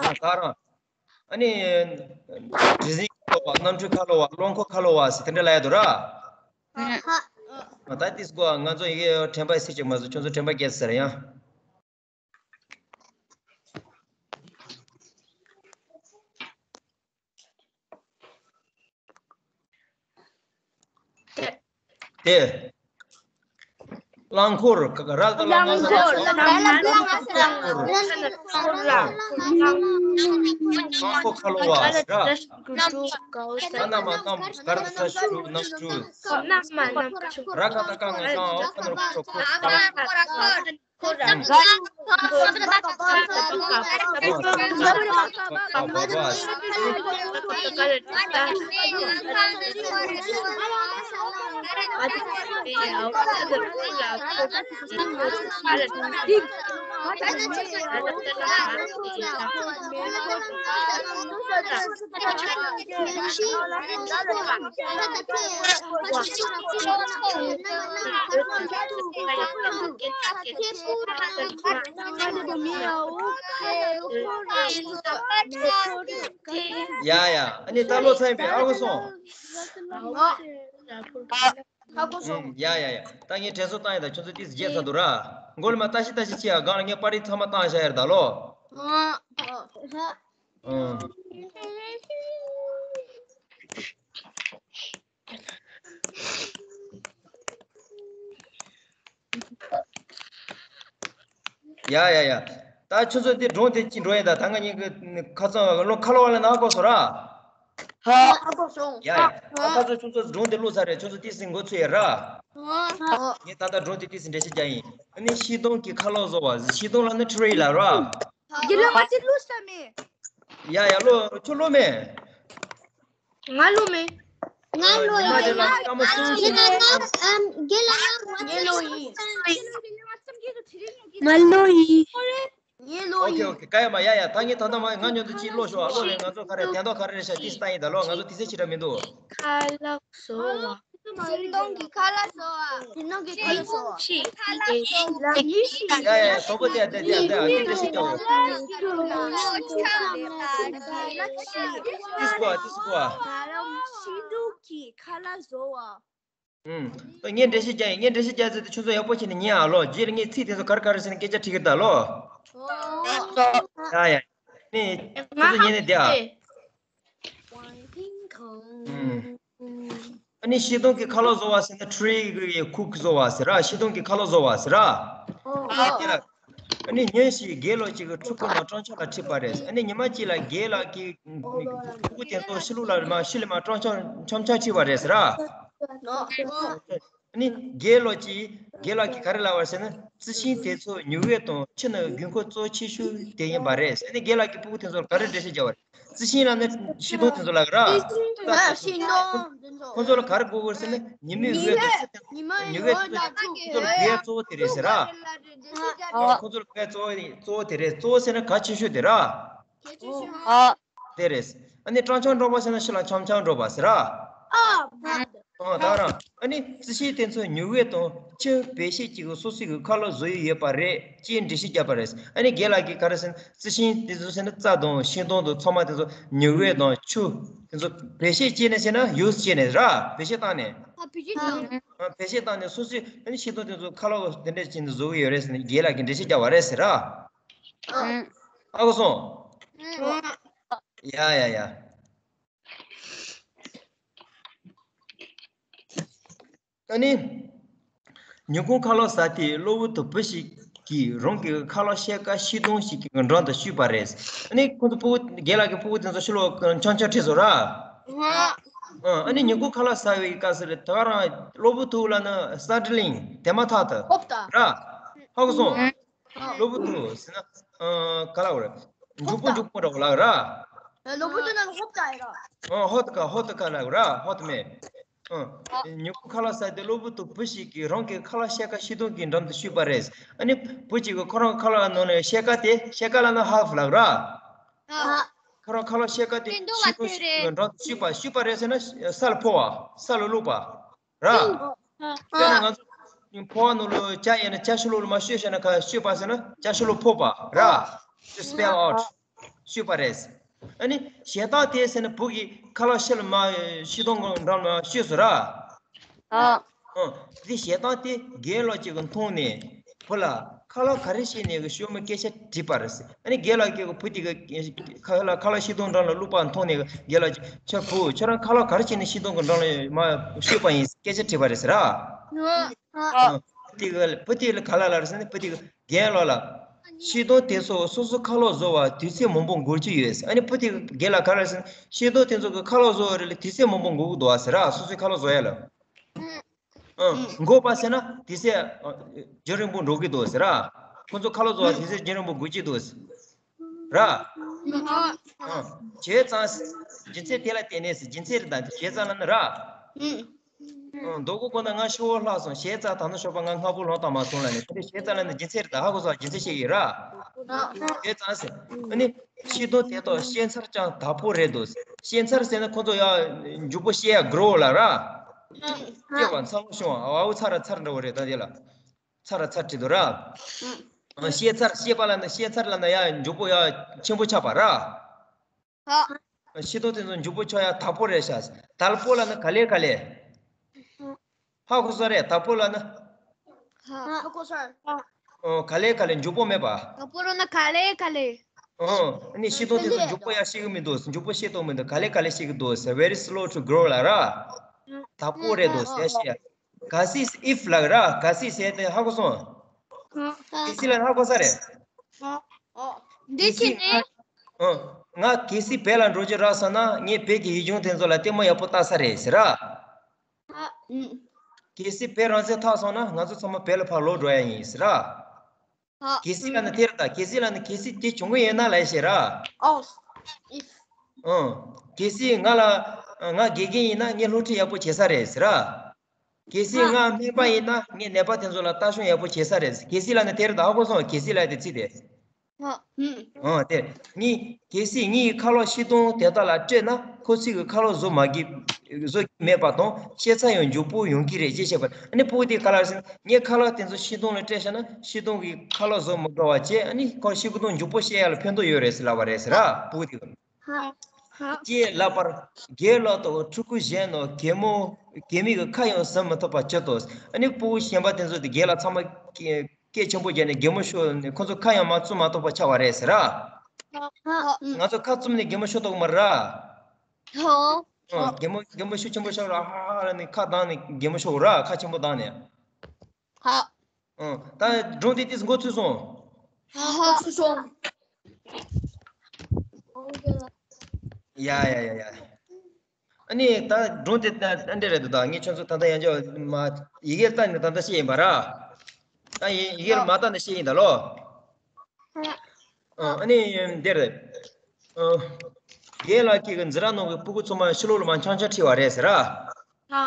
ཨོ་ད་ར། ཨ་ནི། གྲུ་གཟིངས་ཁ་ལོ་བ་གནམ་གྲུ་ཁ་ལོ་བ་རླངས་འཁོར་ཁ་ལོ་བ་ཟེར་དེ་འདྲ་ལ་ཡ་དུ་ར། ད་ཏིས་གོ་ང་ཚོ་ཡི་གེ་དྲན་པ་སེ་ཅིག་མ་བཟོ་ཁྱོད་ཚོ་དྲན་པ་སྐྱེས་ཟེར་ཡང་། དེ། རླངས་འཁོར་ག་ག་ར་ད་རླངས་འཁོར་རླངས་འཁོར་ཁ་ལོ་བ་ར། ཨ་ན་མ་གནམ་ག་ར་ད་ཤུ་གནམ་གྲུ། ར་ཀ་ད་ཀ་ང་ཀ་ཨོ་ཁ་ནོར་ཁོ་ཁོ། ཡ་ཡ། ཨ་ནི་ད་ལོ་ཚན་པའི་ཨ་ཁུ་སོང་། ཧ་གོ་སོང་། ཡ་ཡ་ཡ། ད་ངས་དྲན་གསོ་བཏང་ཡ་ད་ཁྱོད་ཚོ་ཏིས་རྗེས་ཚ་འདུག་ར། མགོ་ལ་མ་ལྟ་ཤི་ལྟ་ཤི་ཅི་ཡ་སྒང་ལ་ངས་པར་རིས་ཚང་མ་བཏང་བཞག་ཡ་རེད་ད་ལོ། ཨ། ཨ། ཡ་ཡ་ཡ། ད་ཁྱོད་ཚོ་དེ་སྒྲུང་དེ་ཅི་འགྲོ་ཡིན། ད་ད་ང་གཉིས་ཀྱི་ཁ་སང་ལོ་ཁ་ལོ་བ་ལ་ནང་གོ་སོང་ར། ཧ་གོ་སོང་། ཡ་ཡ། ད་ཁ་སང་ཁྱོད་ཚོ་སྒྲུང་དེ་བླུགས་ཚར་རེད། ཁྱོད་ཚོ་ཏིས་སི་འགོ་ཚུགས་ཡ་ར། ངས་ད་ལྟ་སྒྲུང་དེ་ཏིས་སི་འགྲེལ་བཤད་རྒྱག་ཡིན། ཨ་ནི་ཤིང་སྡོང་གི་ཁ་ལོ་བཟོ་བ། ཤིང་སྡོང་ལ་ནི་ཁྲི་རི་ལབ་ར། རྒྱལ་ལོ་ང་ཚོ་བླུགས་ས་མེད། ཡ་ཡ་ལོ་ཁྱོད་ལོ་མེད། ང་ལོ་མེད། ང་ལོ་ཡིན། ཉི་མ་དེ་ལ་སྐར་མ་གསུམ་གསུམ། རྒན་ལགས་ང་ང་ལོ་ཡིན། ང་ལོ་ཡིན། ངའི་ལོ་ཨོ་ཁེ་ཡིན། ཨོ་ཁེ། ཀ་ཡ་མ་ཡ་ཡ། ད་ངས་ད་ལྟ་མ་ང་མཉམ་དུ་ཅིག་ཀློག་ཤོག་ཨ་ལོ་རེད། ང་ཚོ་ག་རེ་དན་ཏོག་ག་རེ་རེད་ཤག་ཏིས་ལྟ་ཡིན་ད་ལོ། ང་ཚོ་ཏིས་སེ་ཕྱི་དྲ་མི་འདུག་ཁ་ལག་བཟོ་བ། ཤིང་སྡོང་གི་ཁ་ལག་བཟོ་བ། ཤིང་སྡོང་གི་ཁ་ལག་བཟོ་བ། ཁ་ལག་བཟོ་བ། ཡ་ཡ་ཡ། དོག་པོ་དེ་དེ་དེ་དེ་ཨ་ཏིས་སེ་ཕྱི་དྲ། ཏིས་གོ་ཨ་ཏིས་གོ་ཨ། ཤིང་སྡོང་གི་ཁ་ལག་བཟོ་བ། ཨུམ། ངས་འགྲེལ་བཤད་རྒྱག་ཡིན། ངས་འགྲེལ་བཤད་རྒྱག་ཚེ་དེ་ཁྱོད་ཚོ་ཡག་པོ་བྱས་ནས་ཉན་ཨ་ལོ། རྗེས་ལ་ངས་ཚིག་དེ་ཚོ་ག་རེ་ག་རེ་ཟེར་ནས་སྐད་ཆ་དྲིས་ཀྱི་ད་ལོ། ཡ་ཡ། ནི་ཁྱོད་ཚོ་ཉན་ནས་བསྡད་ཨ། ཨུམ། ཨ་ནི་ཤིང་སྡོང་གི་ཁ་ལག་བཟོ་བ་ཟེར་ན་ཁྲི་རི་གི་ཁུག་བཟོ་བ་ཟེར་ར། ཤིང་སྡོང་གི་ཁ་ལག་བཟོ་བ་ཟེར་ར། ཨ་ནི་ཉིན་ཞིག་རྒན་ལགས་ཅིག་གིས་ཕྲུ་གུ་རྣམས་སྤྲང་འཁྱམ་ལ་ཁྲིད་པ་རེད། ཨ་ནི་ཉི་མ་གཅིག་ལ་རྒན་ལགས་ཀྱིས་ཕྲུ་གུ་དེ་ཚོ་ཤི་ལུག་ལ་མ་ཤི་ལ་མ་སྤྲང་འཁྱམ་འཁྱམ་འཁྱམ་ཁྲིད་པ་རེད་ཟེར་ར། ཨ་ནི་རྒན་ལགས་ཀྱིས་རྒན་ལགས་ཀྱིས་ག་རེ་ལབ་པ་ཟེར་ན། རྩི་ཤིང་དེ་ཚོ་ཉི་འོད་དང་ཆུ་ནི་དགོས་མཁོ་གཙོ་ཆེ་ཤོས་དེ་ཡིན་པ་རེད། ཨ་ནི་རྒན་ལགས་ཀྱིས་ཕྲུ་གུ་དེ་ཚོ་ལ་ག་རེ་འགྲེལ་བཤད་བརྒྱབ་པ་རེད། རྩི་ཤིང་ལབ་ན་ཤིང་སྡོང་དེ་ཚོ་ལབ་ར། ཤིང་སྡོང་དེ་ཚོ། ཁོ་ཚོ་ལ་ག་རེ་དགོས་དགོས་ཟེར་ན་ཉི་མའི་འོད་དང་ཆུ་དེ་ཚོ། ཉི་འོད་དང་ཆུ་དེ་ཚོ་ལ་དགོས་ཡ་གཙོ་བོ་དེ་རེད་ཟེར་ར། ཁོ་ཚོ་ལ་དགོས་ཡ་གཙོ་བོ་གཙོ་བོ་དེ་རེད། གཙོ་བོ་ཟེར་ན་གལ་ཆེ་ཤོས་དེ་ར། དེ་རེད། ཨ་ནི་སྤྲང་འཁྱམ་འགྲོ་བ་ཟེར་ན་ཤི་ལ་འཁྱམ་འཁྱམ་འགྲོ་བ་ཟེར་ར། ཨ་ད་རང་ཨ་ནི་རྩི་ཤིང་དེ་ཚོ་ཉི་འོད་དང་ཆུ་བེད་ཤེད་ཀྱིས་སོ་སོ་གི་ཁ་ལག་བཟོ་ཡི་ཡོད་པ་རེད་ཅེས་འགྲེལ་བཤད་བརྒྱབ་པ་རེད། ཨ་ནི་རྒན་ལགས་ཀྱིས་ག་རེ་ཟེར་ན། རྩི་ཤིང་དེ་ཚོ་ཟེར་ན་རྩྭ་དང་ཤིང་སྡོང་དང་ཚང་མ་དེ་ཚོ་ཉི་འོད་དང་ཆུ་དེ་ཚོ་བེད་ཤེད་བྱས་ནས་ཟེར་ན་ཡུ་སི་བྱས་ནས་ར། བེད་ཤེད་བཏང་ནས། ཨ་བེད་ཤེད་བཏང་། ཨ་བེད་ཤེད་བཏང་ནས་སོ་སོའི་ཨ་ནི་ཤིང་སྡོང་དེ་ཚོ་ཁ་ལག་དེ་འདྲ་བྱས་ནས་བཟོ་གི་ཡོད་རེད་ཟེར་ནས་རྒན་ལགས་ཀྱིས་འགྲེལ་བཤད་བརྒྱབ་པ་རེད་ཟེར་ར། ཨ་ཧ་གོ་སོང་། ཡ་ཡ་ཡ། ཨ་ནི། ཉིན་གུང་ཁ་ལག་ཟ་དུས་གློ་བུར་དུ་བུ་ཞིག་གིས་རང་གི་ཁ་ལག་ཕྱེད་ཀ་ཤིང་སྡོང་ཞིག་གི་འགྲམ་དུ་བཤུས་པ་རེད། ཨ་ནི་ཁོ་ཚོ་ཕྲུ་གུ་རྒན་ལགས་ཀྱིས་ཕྲུ་གུ་དེ་ཚོ་ཕྱི་ལོགས་འཁྱམ་འཁྱམ་ཁྲིད་སོང་ར། ཨ་ནི་ཉིན་གུང་ཁ་ལག་ཟ་བའི་སྐབས་སུ་ད་ག་རང་གློ་བུར་དུ་ལབ་ན་སཱ་ཌན་ལིང་དེ་མ་ཐག་ཏུ་ཧོབ་ཏ་ར། ཧ་གོ་སོང་། གློ་བུར་དུ་ཟེར་ན། ཨ་ག་ལབ་རེད། མགྱོགས་པོ་མགྱོགས་པོ་འདྲ་བོ་ལབ་ར། གློ་བུར་དུ་ན་ཧོབ་ཏ་ཡིན་ར། ཨ་ཧོབ་ཏ་ཀ་ཧོབ་ཏ་ཀ་ལབ་ར། ཧོབ་ཏ་མེད། ཨ་ཉིན་གུང་ཁ་ལག་ཟ་དུས་གློ་བུར་དུ་བུ་ཞིག་གིས་རང་གི་ཁ་ལག་ཕྱེད་ཀ་ཤིང་སྡོང་གི་འགྲམ་དུ་བཤུས་པ་རེད། ཨ་ནི་བུ་གཅིག་གིས་ཁོ་རང་ཁ་ལག་ནང་ནས་ཕྱེད་ཀ་དེ། ཕྱེད་ཀ་ལབ་ན་ཧཱ་ཕ་ལབ་ར། ཁོ་རང་ཁ་ལག་ཕྱེད་ཀ་དེ་ཤིང་སྡོང་ཞིག་གི་འགྲམ་དུ་བཤུས་པ། བཤུས་པ་རེད་ཟེར་ན་ས་ལ་ཕོག་པ། ས་ལ་བླུགས་པ་ར། དཔེར་ན་ང་ཚོ་ཕོ་བ་ནང་ལ་ཇ་ཡིན་ན་ཇ་ཤོ་ལོ་ལ་མར་བཤུས་བྱས་ན་ག་བཤུས་པ་ཟེར་ན་ཇ་ཤོ་ལོ་ཕོག་པ་ར། To spill out. བཤུས་པ་རེད། ཨ་ནི་ཞེ་སྡང་དེ་ཟེར་ན་བུ་གི་ཁ་ལག་ཕྱི་ལ་མར་ཤིང་སྡོང་གི་འགྲམ་ལ་བཤུས་སོང་ར། ཨ་དེ་ཞེ་སྡང་དེ་རྒན་ལགས་གཅིག་གིས་མཐོང་ནས་བུ་ལ་ཁ་ལག་ག་རེ་བྱས་ནས་གི་ཤོར་མིན་སྐད་ཆ་དྲིས་པ་རེད། ཨ་ནི་རྒན་ལགས་ཀྱིས་བུ་དེ་གི་ཁ་ལག་ཁ་ལག་ཤིང་སྡོང་འགྲམ་ལ་བླུགས་པ་མཐོང་ནས་རྒན་ལགས་ཀྱིས་ཁྱོད་བུ་ཁྱོད་རང་ཁ་ལག་ག་རེ་བྱས་ནས་ཤིང་སྡོང་གི་འགྲམ་ལ་མར་བཤུས་པ་ཡིན་སྐད་ཆ་དྲིས་པ་རེད་ཟེར་ར། ཨ་བུ་དེ་གི་བུ་དེ་ལ་ག་ལ་ལབ་རེད་ཟེར་ན་བུ་དེ་གི་རྒན་ལགས་ལ། ཤིང་སྡོང་དེ་ཚོ་སོ་སོ་ཁ་ལག་བཟོ་བར་དུས་ཚོད་མང་པོ་འགོར་གྱི་ཡོད། ཨ་ནི་བུ་དེ་གི་རྒན་ལགས་ག་རེ་ཟེར་ན་ཤིང་སྡོང་དེ་ཚོ་གི་ཁ་ལག་བཟོ་བ་རེད་ལ་དུས་ཚོད་མང་པོ་འགོར་གི་འདུག་ཟེར་ར། སོ་སོའི་ཁ་ལག་བཟོ་ཡ་ལ། ཨ་འགོར་བ་ཟེར་ན་དུས་ཚོད་རྒྱུན་རིང་པོ་འགྲོ་གི་འདུག་ཟེར་ར། ཁོ་ཚོ་ཁ་ལག་བཟོ་བར་དུས་ཚོད་རྒྱུན་རིང་པོ་འགོར་གྱི་འདུག་ཟེར་ར། ཨ་བྱས་ཙང་རྒྱུ་མཚན་དེ་ལ་བརྟེན་ནས་ཟེར། རྒྱུ་མཚན་རེད་ད། བྱས་ཙང་ལབ་ན་ར། ཨ་མདོ་དགོང་དགོང་ན་ང་ཤི་བོ་ལྷག་སོང་། བྱས་ཙང་ད་ནི་ཞོགས་པ་ང་སྔ་པོ་ལངས་བཏང་མ་སོང་ལབ་ནས། དེ་འདྲ་བྱས་ཙང་ལབ་ན་རྒྱུ་མཚན་རེད་ད། ཧ་གོ་སོང་། རྒྱུ་མཚན་བཤད་ཀྱི་ར། བྱས་ཙང་ཟེར། ཨ་ནི་ཤིང་སྡོང་དེ་དག་བཤད་ཚར་ཀྱང་བདག་པོ་རེད་དོ། བཤད་ཚར་ཟེར་ན་ཁོ་ཚོ་ཡང་མགྱོགས་པོ་བཤད་ཡ་གྲོ་ལ་ར། བཤད་པ་འཚར་ལོངས་བྱུང་བ། འོ་ཚར་ར་ཚར་འདྲ་བོ་རེད་ད། དེ་ལ་ཚར་ར་ཚར་བྲིས་འདུག་ར། ཨ་བཤད་ཚར། བཤད་པ་ལབ་ན། བཤད་ཚར་ལབ་ན་ཡང་མགྱོགས་པོ་ཡང་ཆེན་པོ་ཆགས་པ་ར། ཤིང་སྡོང་དེ་ཚོ་མགྱོགས་པོ་ཆགས་ཡ་བདག་པོ་རེད་ཤག་བདག་པོ་ལབ་ན་ག་ལེ་ག་ལེ། ཧ་གོ་སོང་རེད། བདག་པོ་ལབ་ན། ཧ་གོ་སོང་། ཨོ་ག་ལེ་ག་ལེ། མགྱོགས་པོ་མེད་པ། བདག་པོ་ལབ་ན་ག་ལེ་ག་ལེ། ཨོ་ཨ་ནི་ཤིང་སྡོང་དེ་ཚོ་མགྱོགས་པོ་ཡ་བཤད་གི་མི་འདུག་མགྱོགས་པོ་བཤད་ཐུབ་མི་འདུག་ག་ལེ་ག་ལེ་བཤད་གི་འདུག་ཟེར། Very slow to grow ལབ་ར། བདག་པོ་རེད་འདུག་ཟེར་བཤད། ག་སི་ཨིཕ་ལབ་ར། ག་སི་ཟེར་དེ་ཧ་གོ་སོང་། ག་སི་ལབ་ན་ཧ་གོ་ས་རེད། ཨོ། འདི་ཅི་ནས། ཨོ། ང་གལ་སྲིད་བོད་ལ་འགྲོ་རྒྱུ་རག་སོང་ན་ངས་བོད་ཀྱི་ཡིག་ཆུང་དེ་ཚོ་ལ་ལྟད་མོ་ཡག་པོ་ལྟ་ས་རེད་ཟེར་ར། ཨ། ཨུམ། གལ་སྲིད་བོད་རང་བཙན་ཐོབ་སོང་ན་ང་ཚོ་ཚང་མ་བོད་ལ་ཕར་ལོག་འགྲོ་ཡ་ཡིན་ཟེར་ར། ཨ། གལ་སྲིད་ལ་ནི་དེ་རེད་ད། གལ་སྲིད་ལ་ནི་གལ་སྲིད་དེ་བྱུང་གི་ཡོད་ན་ལབ་ཤེས་ར། ཨོ། ཨིཕ། ཨང་། གལ་སྲིད་ང་ལ། ང་དགེ་རྒན་ཡིན་ན་ངས་སློབ་ཁྲིད་ཡག་པོ་བྱེད་ས་རེད་ཟེར་ར། གལ་སྲིད་ང་སྨན་པ་ཡིན་ན་ངས་ནད་པ་དེ་ཚོ་ལ་ལྟ་སྐྱོང་ཡག་པོ་བྱེད་ས་རེད། གལ་སྲིད་ལ་ནི་དེ་རེད་ད། ཧ་གོ་སོང་། གལ་སྲིད་ལ་དེ་ཚིག་དེ། ཨ། ཨང་། དེ་ནི་གལ་སྲིད་ངའི་ཁ་ལག་ཤིང་སྡོང་དེ་དག་ལ་སྤྲད་ན་ཁོ་ཚོས་ཀྱི་ཁ་ལག་བཟོ་མ་གི་བཟོ་གི་མེད་པ་དང་། ཤེས་ཚད་ཡང་མགྱོགས་པོ་ཡོང་གི་རེད་ཅེས་བཤད་པ། ཨ་ནི་སྤུ་གུ་དེས་ག་ལབ་ཟེར་ན། ངས་ཁ་ལག་དེ་ཚོ་ཤིང་སྡོང་ལ་སྤྲད་བཞག་ན་ཤིང་སྡོང་གི་ཁ་ལག་བཟོ་མི་དགོས་པ་བྱས། ཨ་ནི་ཁོ་ཤིང་སྡོང་མགྱོགས་པོ་སྐྱེ་ཡག་ལ་ཕན་ཐོགས་ཡོད་རེད་ཟེར་ལབ་པ་རེད་ཟེར་ར། སྤུ་གུ་དེས། ཧ། ཧ། ཅེས་ལབ་པར། རྒན་ལགས་དང་ཕྲུ་གུ་གཞན་རྣམས་གད་མོ། གད་མོ་གི་ཁ་ཡང་ཟ་མི་ཐུབ་པར་གྱུར་ཏོ། ཨ་ནི་སྤུ་གུ་གཞན་པ་དེ་ཚོ་དེ་རྒན་ལགས་ཚང་མ་སྐད་ཆེན་པོ་བརྒྱབ་ནས་གད་མོ་ཤོར་ནས་ཁོ་ཚོ་ཁ་ཡང་མ་བཙུམ་མ་ཐུབ་པ་ཆགས་པ་རེད་ཟེར་ར། ཧ། ང་ཚོ་ཁ་བཙུམ་ནས་གད་མོ་ཤོར་ཐུབ་ཀྱི་མ་རེད་ར། ཧོ། ཨ། གད་མོ་གད་མོ་ཤུགས་ཆེན་པོ་ཤོར་ར། ཧ་ཧ་ལབ་ནས་ཁ་གདངས་ནས་གད་མོ་ཤོར་ར། ཁ་ཆེན་པོ་གདངས་ནས། ཧ། ཨ། ད་སྒྲུང་དེ་ཏིས་མགོ་ཚོས་སོང་། ཧ་ཧ། ཚོས་སོང་། ཡ་ཡ་ཡ་ཡ། ཨ་ནི་ད་སྒྲུང་དེ་ད་འདྲ་རེད་འདུག་ད་ངས་ཁྱོད་ཚོ་ད་ལྟ་ཡང་ཅིག་མ་ཡི་གེར་བལྟས་ནས་ད་ལྟ་བཤད་ཡིན་པ་ར། ད་ཡི་ཡི་གེར་མ་བལྟས་ནས་བཤད་ཡིན་ད་ལོ། ཨ་ནི་འདིར། རྒན་ལགས་ཀྱིས་འཛིན་གྲྭ་ནང་གི་སྤུ་གུ་ཚང་མ་ཕྱི་ལོགས་ལ་མར་འཆམ་འཆམ་ཁྲིད་པ་རེད་ཟེར་ར། ཨ་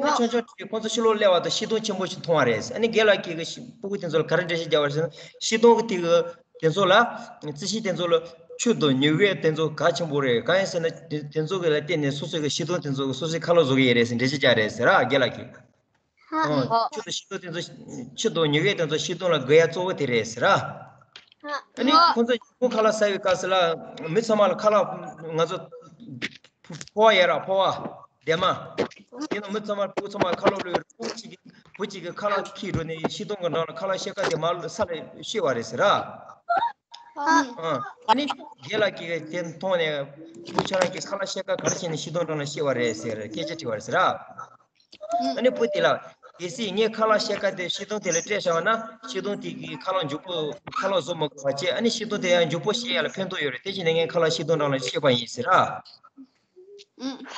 ནི་འཆམ་འཆམ་ཁྲིད། ཁོང་ཚོ་ཕྱི་ལོགས་སླེབས་པ་དང་ཤིང་སྡོང་ཆེན་པོ་ཞིག་མཐོང་བ་རེད། ཨ་ནི་རྒན་ལགས་ཀྱིས་སྤུ་གུ་དེ་ཚོ་ལ་ག་རེ་འགྲེལ་བཤད་རྒྱབ་པ་རེད་ཟེར་ན། ཤིང་སྡོང་གི་དེ་གི་དེ་ཚོ་ལ། རྩི་ཤིང་དེ་ཚོ་ལ་ཆུ་དང་ཉི་འོད་དེ་ཚོ་གལ་ཆེན་པོ་རེད། གང་ཡིན་ཟེར་ན་དེ་དེ་ཚོ་གི་ལ་བརྟེན་ནས་སོ་སོའི་གི་ཤིང་སྡོང་དེ་ཚོ་གི་སོ་སོའི་ཁ་ལག་བཟོ་གི་ཡོད་རེད་ཟེར་འགྲེལ་བཤད་རྒྱག་རེད་ཟེར་ར། རྒན་ལགས་ཀྱིས། ཨོ། ཆུ་དང་ཤིང་སྡོང་དེ་ཚོ། ཆུ་དང་ཉི་འོད་དེ་ཚོ་ཤིང་སྡོང་ལ་དགོས་ཡ་གཙོ་བོ་དེ་རེད་ཟེར་ར། ཨ་ནི་ཁོང་ཚོ་ཉིན་གུང་ཁ་ལག་ཟ་བའི་སྐབས་སུ་ལ་མི་ཚང་མ་ལ་ཁ་ལག་ང་ཚོ་ཕོ་བ་ཡོད་ར། ཕོ་བ་སྡེར་མ། དེ་ནང་མི་ཚང་མ་ཕྲུ་གུ་ཚང་མ་ཁ་ལག་བླུགས་ཡོད་ར། བུ་གཅིག་གིས་བུ་གཅིག་གིས་ཁ་ལག་ཁྱེར་འགྲོ་ནས་ཤིང་སྡོང་གི་འགྲམ་ལ་ཁ་ལག་ཕྱེད་ཀ་དེ་མར་ས་ལ་བཤུས་པ་རེད་ཟེར་ར། ཨ་ནི་རྒན་ལགས་ཀྱིས་དེ་མཐོང་ནས། བུ་ཁྱོད་རང་གིས་ཁ་ལག་ཕྱེད་ཀ་ག་རེ་བྱས་ནས་ཤིང་སྡོང་འགྲམ་ལ་བཤུས་པ་རེད་ཟེར་སྐད་ཆ་དྲིས་པ་རེད་ཟེར་ར། ཨ་ནི་བུ་དེ་ལ། གལ་སྲིད་ངས་ཁ་ལག་ཕྱེད་ཀ་དེ་ཤིང་སྡོང་དེ་ལ་སྤྲད་བཞག་པ་ན་ཤིང་སྡོང་དེ་གིས་ཁ་ལག་མགྱོགས་པོ་ཁ་ལག་བཟོ་མི་དགོས་པ་བྱས། ཨ་ནི་ཤིང་སྡོང་དེ་ཡང་མགྱོགས་པོ་སྐྱེ་ཡག་ལ་ཕན་ཐོགས་ཡོད་རེད། དེ་བྱས་ནས་ངས་ཁ་ལག་ཤིང་སྡོང་འགྲམ་ལ་བཤུས་པ་ཡིན་ཟེར་ར།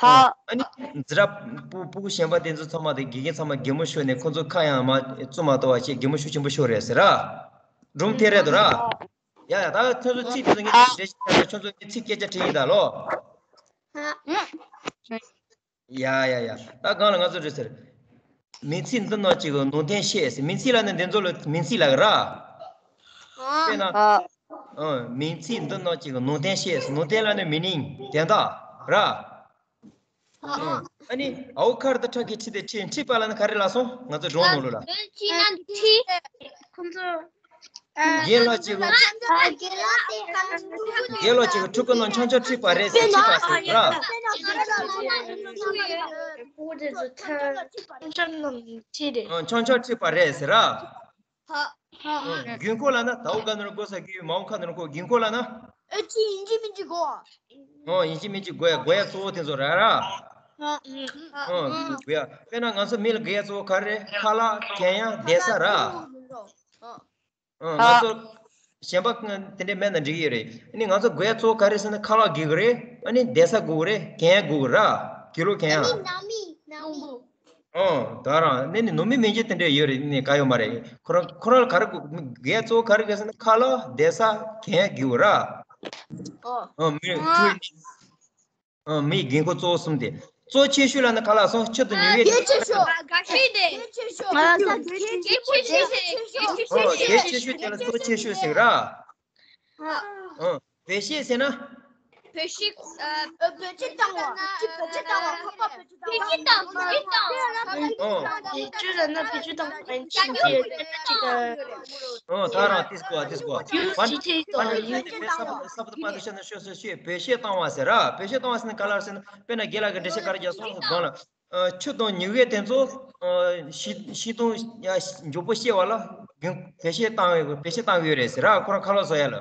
ཧ། ཨ་ནི་འཛིན་གྲྭ་སྤུ་སྤུ་གུ་གཞན་པ་དེ་ཚོ་ཚང་མ་དེ་དགེ་རྒན་ཚང་མ་གད་མོ་ཤོར་ནས་ཁོ་ཚོ་ཁ་ཡང་མ་བཙུམ་མ་གཏོགས་པ་བྱས་གད་མོ་ཤུགས་ཆེན་པོ་ཤོར་རེད་ཟེར་ར། སྒྲུང་དེ་རེད་འདུག་ར། ཡ་ཡ། ད་ཁྱོད་ཚོ་ཚིག་དེ་ཚོ་ངས་འགྲེལ་བཤད་བྱས་ན་ཁྱོད་ཚོ་ངས་ཚིག་སྐད་ཆ་དྲིས་ཡིན་ད་ལོ། ཧ། ཡ་ཡ་ཡ། ད་གང་ལ་ང་ཚོ་རེད་ཟེར། མིང་ཚིག་འདི་རྣམས་ཀྱི་ནང་དོན་བཤད་ཟེར། མིང་ཚིག་ལ་ནི་འདི་ཚོ་ལ་མིང་ཚིག་ལབ་ཀྱི་ར། དཔེར་ན། ཨ། ཨ། མིང་ཚིག་འདི་རྣམས་ཀྱི་ནང་དོན་བཤད་ཟེར། ནང་དོན་ལ་ནི་མི་ནིང་དོན་དག་ར། ཨ། ཨ་ནི་ཨའུ་ཁར་དུ་ཁྲག་གི་ཁྲིད་དེ་ཁྲིད་ཁྲིད་པ་ལ་ནི་ག་རེ་ལབ་སོང་ང་ཚོ་སྒྲུང་ནང་ལོགས་ལ། ཁོང་ཚོ། རྒན་ལགས་ཀྱིས། རྒན་ལགས་ཀྱིས་ཕྲུ་གུ་རྣམས་འཆམ་འཆམ་ཁྲིད་པ་རེད་ཟེར། ཁྲིད་པ་ཟེར་ར། འཆམ་འཆམ་ཁྲིད་པ་རེད་ཟེར་ར། རྒྱུན་འཁོར་ལབ་ན་ཟླ་བོ་ག་ནོར་དགོས་ས་གི་མ་འོངས་ཁ་ནོར་གོ། རྒྱུན་འཁོར་ལབ་ན། ཨེ་ཅི་ཡིན་གཅིག་མིན་གཅིག་གོ། ཨོ། ཡིན་གཅིག་མིན་གཅིག་དགོས་ཡ། དགོས་ཡ་གཙོ་བོ་དེ་ཚོ་རེད་ར། ཨོ། དགོས་ཡ། དཔེར་ན་ང་ཚོ་མི་ལ་དགོས་ཡ་གཙོ་བོ་ག་རེ་རེད། ཁ་ལག། གན་ཡ། བསྡད་ས་ར། ཨ། ང་ཚོ་གཞན་པ་དེ་འདྲའི་མེད་ན་འགྲིག་གི་ཡོད་རེད། ཨ་ནི་ང་ཚོ་དགོས་ཡ་གཙོ་བོ་ག་རེ་ཟེར་ན་ཁ་ལག་དགོས་ཀྱི་རེད། ཨ་ནི་བསྡད་ས་དགོས་ཀྱི་རེད། གན་ཡ་དགོས་ཀྱི་ར། དགེ་སློབ་གན་ཡ། ཨ་ནི་ནང་མི་ནང་མི། ཨོ། ད་རང་ནི་ནི་ནང་མི་མིང་ཅན་དེ་འདྲ་ཡོད་རེད། ནི་ག་ཡོད་མ་རེད། ཁོ་རང་ཁོ་རང་ལ་ག་རེ་དགོས། དགོས་ཡ་གཙོ་བོ་ག་རེ་དགོས་ཟེར་ན་ཁ་ལག། བསྡད་ས། གན་ཡ་དགོས་ཀྱི་ར། ཨོ། ཨོ། མི་ཁྲུས། ཨ། མིའི་དགོས་མཁོ་གཙོ་བོ་གསུམ་དེ། གཙོ་ཆེ་ཤོས་ལ་ནི་ག་ལ་སོང་། ཆུ་དང་ཉི་འོད་དེ། གལ་ཆེ་ཤོས། གལ་ཆེ་ཤོས་དེ། གལ་ཆེ་ཤོས། ཨ། གལ་ཆེ་ཤོས་དེ། གལ་ཆེ་ཤོས་ཟེར་གྱི་རེད། ཨ། ཨ། གལ་ཆེ་ཤོས་དེ་ལ་གཙོ་ཆེ་ཤོས་ཟེར་གྱི་རེད། ཨ། ཨ། བེད་སྤྱོད་ཟེར་ན། བེད་སྤྱོད། ཨ། བེད་སྤྱོད་བཏང་བ། ཅི་བེད་སྤྱོད་བཏང་བ། ཁ་པར་བེད་སྤྱོད་བཏང་བ། བེད་སྤྱོད་བཏང་བ། བེད་སྤྱོད་བཏང་བ། ཨ། བེད་སྤྱོད་ལབ་ན་བེད་སྤྱོད་བཏང་བ་ཡིན་ཅིག་ཅིག་ཅིག་ཨ། ད་རང་ཏིས་གོ་ཨ། ཏིས་གོ་ཨ། ཡུལ་ཅི་ཐད་དུ་ཡུལ་ས་བབ་ཏུ་པ་དུ་ཤ་ན་ཤོ་སོ་ཤོས་བེད་སྤྱོད་བཏང་བ་ཟེར་ར། བེད་སྤྱོད་བཏང་བ་ཟེར་ན་ག་ལ་ཟེར་ན། དཔེར་ན་རྒན་ལགས་ཀྱིས་འགྲེལ་བཤད་ག་རེ་རྒྱག་སོང་ཟེར་གོང་ལ། ཨ། ཆུ་དང་ཉི་འོད་དེ་ཚོ། ཨ། ཤིང་ཤིང་སྡོང་ཡ་མགྱོགས་པོ་སྐྱེ་བ་ལ་བེད་སྤྱོད་བཏང་བའི་བེད་སྤྱོད་བཏང་གི་ཡོད་རེད་ཟེར་ར། ཁོ་རང་ཁ་ལག་བཟོ་ཡ་ལ།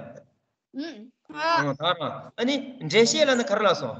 ཨ། ད་རང་ཨ་ནི་འགྲེལ་བཤད་ལབ་ན་ག་རེ་ལབ་སོང་།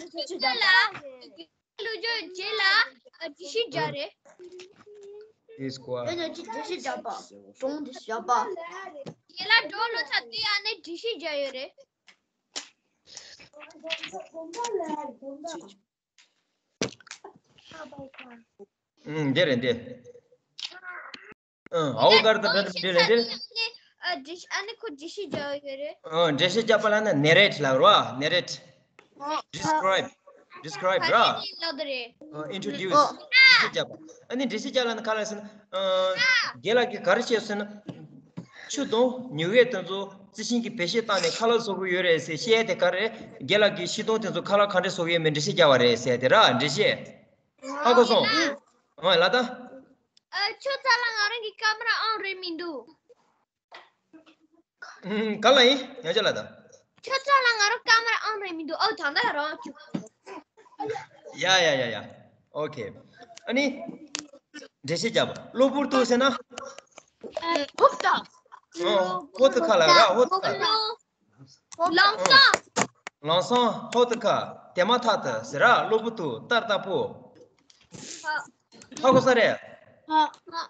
ལ་ལུ་ཇོ་རྗེས་ལ་འགྲེལ་བཤད་རྒྱག་རེད། ཨིས་ཀོ་ཨལ། ཡང་ཅིག་འགྲེལ་བཤད་རྒྱག་པ། གྲངས་འགྲེལ་བཤད་རྒྱག་པ། རྗེས་ལ་གྲངས་ལོ་ཚ་དེ་ཡང་ནས་འགྲེལ་བཤད་རྒྱག་ཡོད་རེད། ཨུམ། འདི་རེད་འདི། ཨང་། ཨའོ་གར་དང་འདྲ་འདྲ་རེད་འདི། ཨ་འགྲེལ་བཤད་ཨ་ནི་ཁོ་འགྲེལ་བཤད་རྒྱག་ཡོད་རེད། ཨང་། འགྲེལ་བཤད་རྒྱག་པ་ལ་ནི་ནེ་རེཊ་ལབ་རེད་པ། ནེ་རེཊ། ཌི་སི་ཀ་རའིབ། ཌི་སི་ཀ་རའིབ་ར། ལབ་དེ་རེད། ཨིན་ཊྲོ་ཌིའུ་སི། འགྲེལ་བཤད་རྒྱག་པ། ཨ་ནི་འགྲེལ་བཤད་རྒྱག་ལ་ནི་ག་ལ་ཟེར་ན། རྒན་ལགས་ཀྱིས་ག་རེ་བཤད་ཟེར་ན། ཆུ་དང་ཉི་འོད་དེ་ཚོ་རྩི་ཤིང་གི་བེད་སྤྱོད་བཏང་ནས་ཁ་ལག་བཟོ་གི་ཡོད་རེད་ཟེར་བཤད་དེ་ག་རེ། རྒན་ལགས་ཀྱིས་བཤད་སྟངས་དེ་ཚོ་ཁ་ལག་ག་འདྲས་བཟོ་གི་ཡོད་མེད་འགྲེལ་བཤད་རྒྱག་པ་རེད་ཟེར་དེ་ར། འགྲེལ་བཤད། ཧ་གོ་སོང་། ཨང་། ལ་ད། ཨ་ཁྱོད་རྩ་ལ་ང་རང་གི་ཀ་མ་ར་ཨོན་རེད་མི་འདུག་ཨང་། ག་ལ་ཡིན་ཡང་ཅི་ལ་ད། ཁྱོད་རྩ་ལ་ང་རང་ཀ་མ་ར་ཨོན་རེད་མི་འདུག་ཨོ་ད་ལྟ་རང་ཁྱོད། ཡ་ཡ་ཡ་ཡ། ཨོ་ཁེ། ཨ་ནི། འགྲེལ་བཤད་རྒྱབ། གློ་བུར་དུ་ཟེར་ན། ཨ། ཧོབ་ཏེ། ཨང་། ཧོབ་ཏེ་ཁ་ལ་ར་ཧོབ་ཏེ་ཁ། ལམ་སང་། ལམ་སང་ཧོབ་ཏེ་ཁ། དེ་མ་ཐག་ཏུ་ཟེར་ར། གློ་བུར་དུ། ཏར་ཏ་པོ། ཧ་གོ་ས་རེད། ཧ།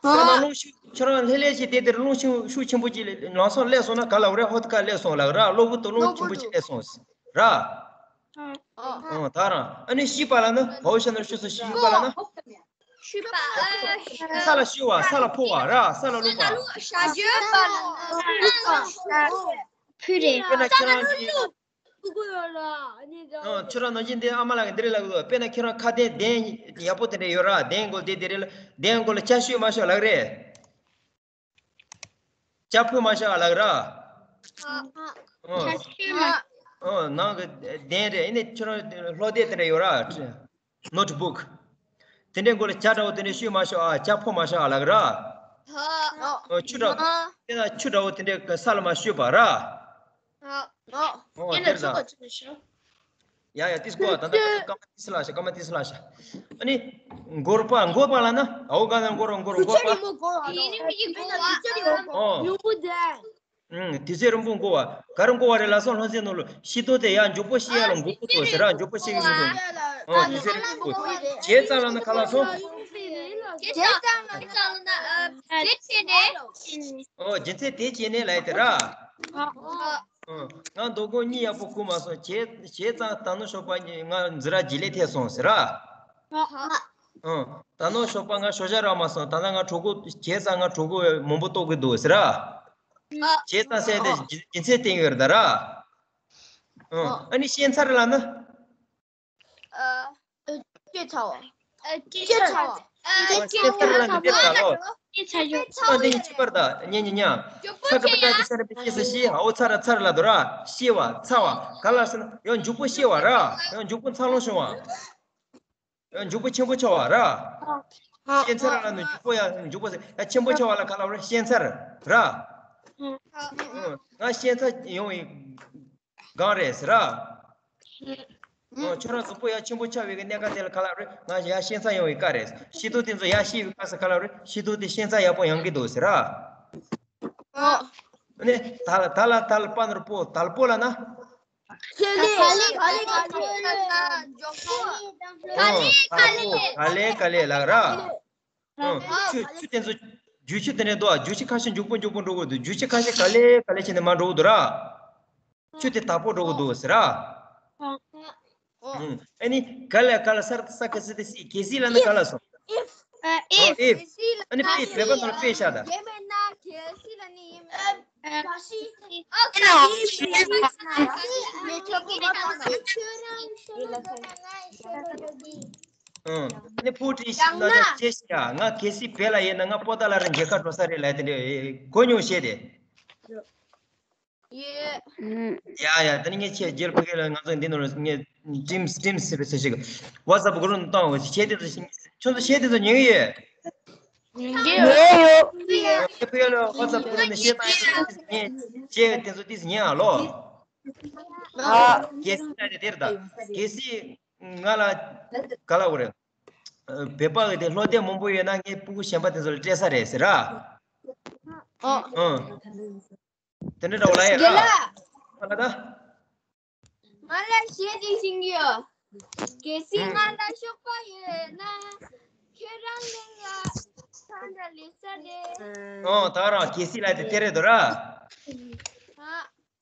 ཁྱོད་རང་རླུང་ཤུགས། ཁྱོད་རང་ལྷོད་ལྷོད་ཅིག་བསྡད་དེ་རླུང་ཤུགས་ཤུགས་ཆེན་པོ་ཅིག་ལམ་སང་སླེབས་སོང་ན་ག་ལབ་རེད། ཧོབ་ཏེ་ཁ་སླེབས་སོང་ལབ་ར། གློ་བུར་དུ་རླུང་ཆེན་པོ་ཅིག་སླེབས་སོང་ཟེར་ར། ཨང་། ད་རང་ཨ་ནི་ཤུད་པ་ལ་ནི་བའོ་ཤ་ནར་ཤུད་སོང་། ཤུད་པ་ལ་ནི། ཤུད་པ། ཨ། ཤུད། ས་ལ་ཤུད་པ། ས་ལ་འཕོ་བ་ར། ས་ལ་བླུགས་པ། ཤ་ཞུ་པ་ལ་ཕུ་རེད། དཔེར་ན་ཁྱེད་རང་གི། ཨང་། ཁྱོད་རང་ནང་བཞིན་དེ་ཨ་མ་ལགས་ཀྱིས་འདི་རེད་ལབ་གི་འདུག་དཔེར་ན་ཁྱོད་རང་ཁ་གདན་གདན་ཡག་པོ་དེ་འདྲ་ཡོད་ར། གདན་མགོ་དེ་དེ་རེད་ལ། གདན་མགོ་ལ་ཇ་ཞུ་མ་ཤོག་ལབ་རེད། ཇ་ཕུལ་མ་ཤོག་ལབ་ར། ཨང་། ཇ་ཞུ་མ། ཨང་། ནང་གི་གདན་རེད། ཨ་ནི་ཁྱོད་རང་ཀློག་དེབ་དེ་འདྲ་ཡོད་ར། ནོ་ཊི་བུག་དེ་འདྲའི་མགོ་ལ་ཇ་འདྲ་བོ་དེ་འདྲ་ཞུ་མ་ཤོག་ཨ། ཇ་ཕུལ་མ་ཤོག་ལབ་ར། ཨང་། ཆུ་འདྲ་བོ། དེ་ན་ཆུ་འདྲ་བོ་དེ་འདྲ་ས་ལ་མ་ཞུ་པ་ར། ཨང་། ཨང་། དེ་ལ་ཆུ་གོ་ཆུ་ཞོ། ཡ་ཡ། ཏིས་གོ། ད་ད་སྐར་མ་ཏིས་ལ་ཤ། སྐར་མ་ཏིས་ལ་ཤ། ཨ་ནི། འགོར་པ། འགོར་པ་ལ་ན། ཨའོ་ག་ན་འགོར་འགོར་འགོར་པ། ཡིན་ནི་མི་གི་འགོར་བ། ཨོ། ཡོང་པོ་དེ། ཨང་། དུས་ཚོད་རིང་པོ་འགོར་བ། ག་རེ་འགོར་བ་རེད་ལབ་སོང་། ལྷ་སའི་ནང་ལོ་ཤི་ཏོ་དེ་ཡ་མགྱོགས་པོ་ཤི་ཡ་ལ་འགོར་པོ་ཏོ་ཟེར་ར། མགྱོགས་པོ་ཤི་གི་མི་འདུག་ཨོ། དུས་ཚོད་རིང་པོ་འགོར། བྱས་ཙང་ལ་ན་ག་ལ་སོང་། བྱས་ཙང་ལ་ན་ཨ། དེ་བྱས་ནས། ཨོ། རྒྱུ་མཚན་དེ་བྱས་ནས་ལབ་ཡ་དེ་ར། ཨང་། ང་མདོ་དགོང་གཉིད་ཡག་པོ་ཁུག་མ་སོང་། བྱས་བྱས་ཙང་ད་ནངས་ཞོགས་པ་ང་འཛིན་གྲྭ་བརྗེད་ལས་ཐེབས་སོང་ཟེར་ར། ཨང་། ད་ནངས་ཞོགས་པ་ང་ཞོགས་ཇ་རག་མ་སོང་། ད་ལྟ་ང་གྲོད་ཁོག་བྱས་ཙང་ང་གྲོད་ཁོག་མང་པོ་ལྟོགས་ཀྱི་འདུག་ཟེར་ར། བྱས་ཙང་ཟེར་དེ་རྒྱུ་མཚན་བསྟན་ཡོད་རེད་ད་ར། ཨང་། ཨ་ནི་བཤད་ཚར་ལབ་ན། ཨ། ཨ། ཤེས་ཚར་བ། ཨ། ཤེས་ཚར་བ། ཨ། ཤེས་ཚར་ལ་ནི་དེ་ལྟ་ལོ། ཤེས་ཚར་ཡོད། ཨ། འདི་ཡིན་ཁྱད་པར་དང་གཉེན་ཉེ་ཉ། ས་ཀ་པ་ཏ་གི་ས་ར་པའི་ཤེས་སུ་ཤེས། ཨའོ་ཚར་ཚར་ལ་དོ་ར། ཤེས་བ་ཚར་བ་ག་ལ་ཟེར་ན་ཡང་མགྱོགས་པོ་ཤེས་བ་ར། ཡང་མགྱོགས་པོ་འཚར་ལོངས་བྱུང་བ། ཡང་མགྱོགས་པོ་ཆེན་པོ་ཆགས་བ་ར། ཤེས་ཚར་ལ་ནི་མགྱོགས་པོ་ཡང་མགྱོགས་པོ་ཟེར། ཡང་ཆེན་པོ་ཆགས་བ་ལ་ག་ལ་བ་ར། ཤེས་ཚར་ར། ང་ཤེས་ཚར་ཡོང་བའི། གང་རེད་ཟེར་ར། ཨོ། ཁྱོད་རང་གཟུགས་པོ་ཡ་ཆེན་པོ་ཆགས་པའི་གནས་སྐབས་དེ་ལ་ག་ལབ་རེད། ང་ཡ་ཤེས་ཚད་ཡོང་བའི་སྐབས་རེད། ཤེས་ཐུབ་དེ་ཚོ་ཡ་ཤེས་པའི་སྐབས་སུ་ག་ལབ་རེད། ཤེས་ཐུབ་དེ་ཤེས་ཚད་ཡག་པོ་ཡོང་གི་འདུག་ཟེར་ར། ཨོ། ནི་ད་ལ་ད་ལ་ད་ལ་པ་ནོར་པོ་དལ་པོ་ལ་ན། ཁེ་ལེ། ག་ལེ་ག་ལེ་ག་ལེ། ཨོ། དལ་པོ་ག་ལེ་ག་ལེ་ལབ་ར། ཨོ། ཆུ་ཆུ་དེ་ཚོ་རྒྱུག་ཆུ་དེ་འདྲ་འདུག་རྒྱུག་ཆུ་ཁ་ཤས་མགྱོགས་པོ་མགྱོགས་པོ་འགྲོ་གི་འདུག་རྒྱུག་ཆུ་ཁ་ཤས་ག་ལེ་ག་ལེ་བྱས་ནས་མར་འགྲོ་གི་འདུག་ར། ཆུ་དེ་དལ་པོ་འགྲོ་གི་འདུག་ཟེར་ར། ཨ་ནི་ག་ལ་ག་ལ་ས་ས་ག་ཟི་དེ་སི། གལ་སྲིད་ལ་ནི་ག་ལ་སོང་། ཨོ། ཨིཕ། ཨ་ནི་པི་བོད་པ་ནང་ལ་པི་བཞག་ད། ཨ་ནི་ཕུ་ཏི་ཤི་ན་ཅེ་ཤི་ཡ། ང་གལ་སྲིད་བོད་ལ་ཡིན་ན་ང་པོ་ཏཱ་ལ་ར་མཇལ་ཁ་འགྲོ་ས་རེད་ལབ་དེ་འདྲ་གོ་མྱོང་བཤད་དེ། ཡོད། ཡ་ཡ། དེ་ནི་ངས་ཁྱེད་རྒྱལ་ཕུག་ལ་ང་ཚོ་འདི་ནང་ལ་ངས་ཀྲིམས་ཀྲིམས་ཟེར་བའི་ཚེ་ཞིག་ཝ་ཙབ་གུ་རུབ་བཏང་བ་ཞིག་བྱས་དེ་ཚོ་ཁྱོད་ཚོ་བཤད་དེ་ཚོ་ཉན་གི་ཡོད། ཉན་གི་ཡོད། ངས་ཕུག་ལ་ཝ་ཙབ་གུ་རུབ་ནས་བཤད་བཏང་ཡོད། ངས་བཤད་དེ་ཚོ་ཏིས་ཉན་ཨ་ལོ། ཨ། གལ་སྲིད་ན་དེ་དེར་ད། གལ་སྲིད་ང་ལ་ག་ལ་འོ་རེད། བོད་པ་གི་དེ་ལྷོ་ལྡན་མང་པོ་ཡོད་ན་ངའི་སྤུ་གུ་གཞན་པ་དེ་ཚོ་ལ་སྤྲད་ས་རེད་ཟེར་ར། ཨོ། ཨང་། དེ་འདྲ་འདྲ་བོ་ལ་ཡ་ར། རྒན་ལགས། ཨ་ལ་ད། ང་ལ་གཞས་ཅིག་ཤེས་ཀྱི་ཡོད། གལ་སྲིད་ང་ལ་གཤོག་པ་ཡོད་ན། ཁྱོད་རང་གླིང་ལ་ཐང་འདྲ་ལེ་ས་རེད། ཨོ། ད་རང་གལ་སྲིད་ལ་དེ་དེ་རེད་དོ་ར། ཨ།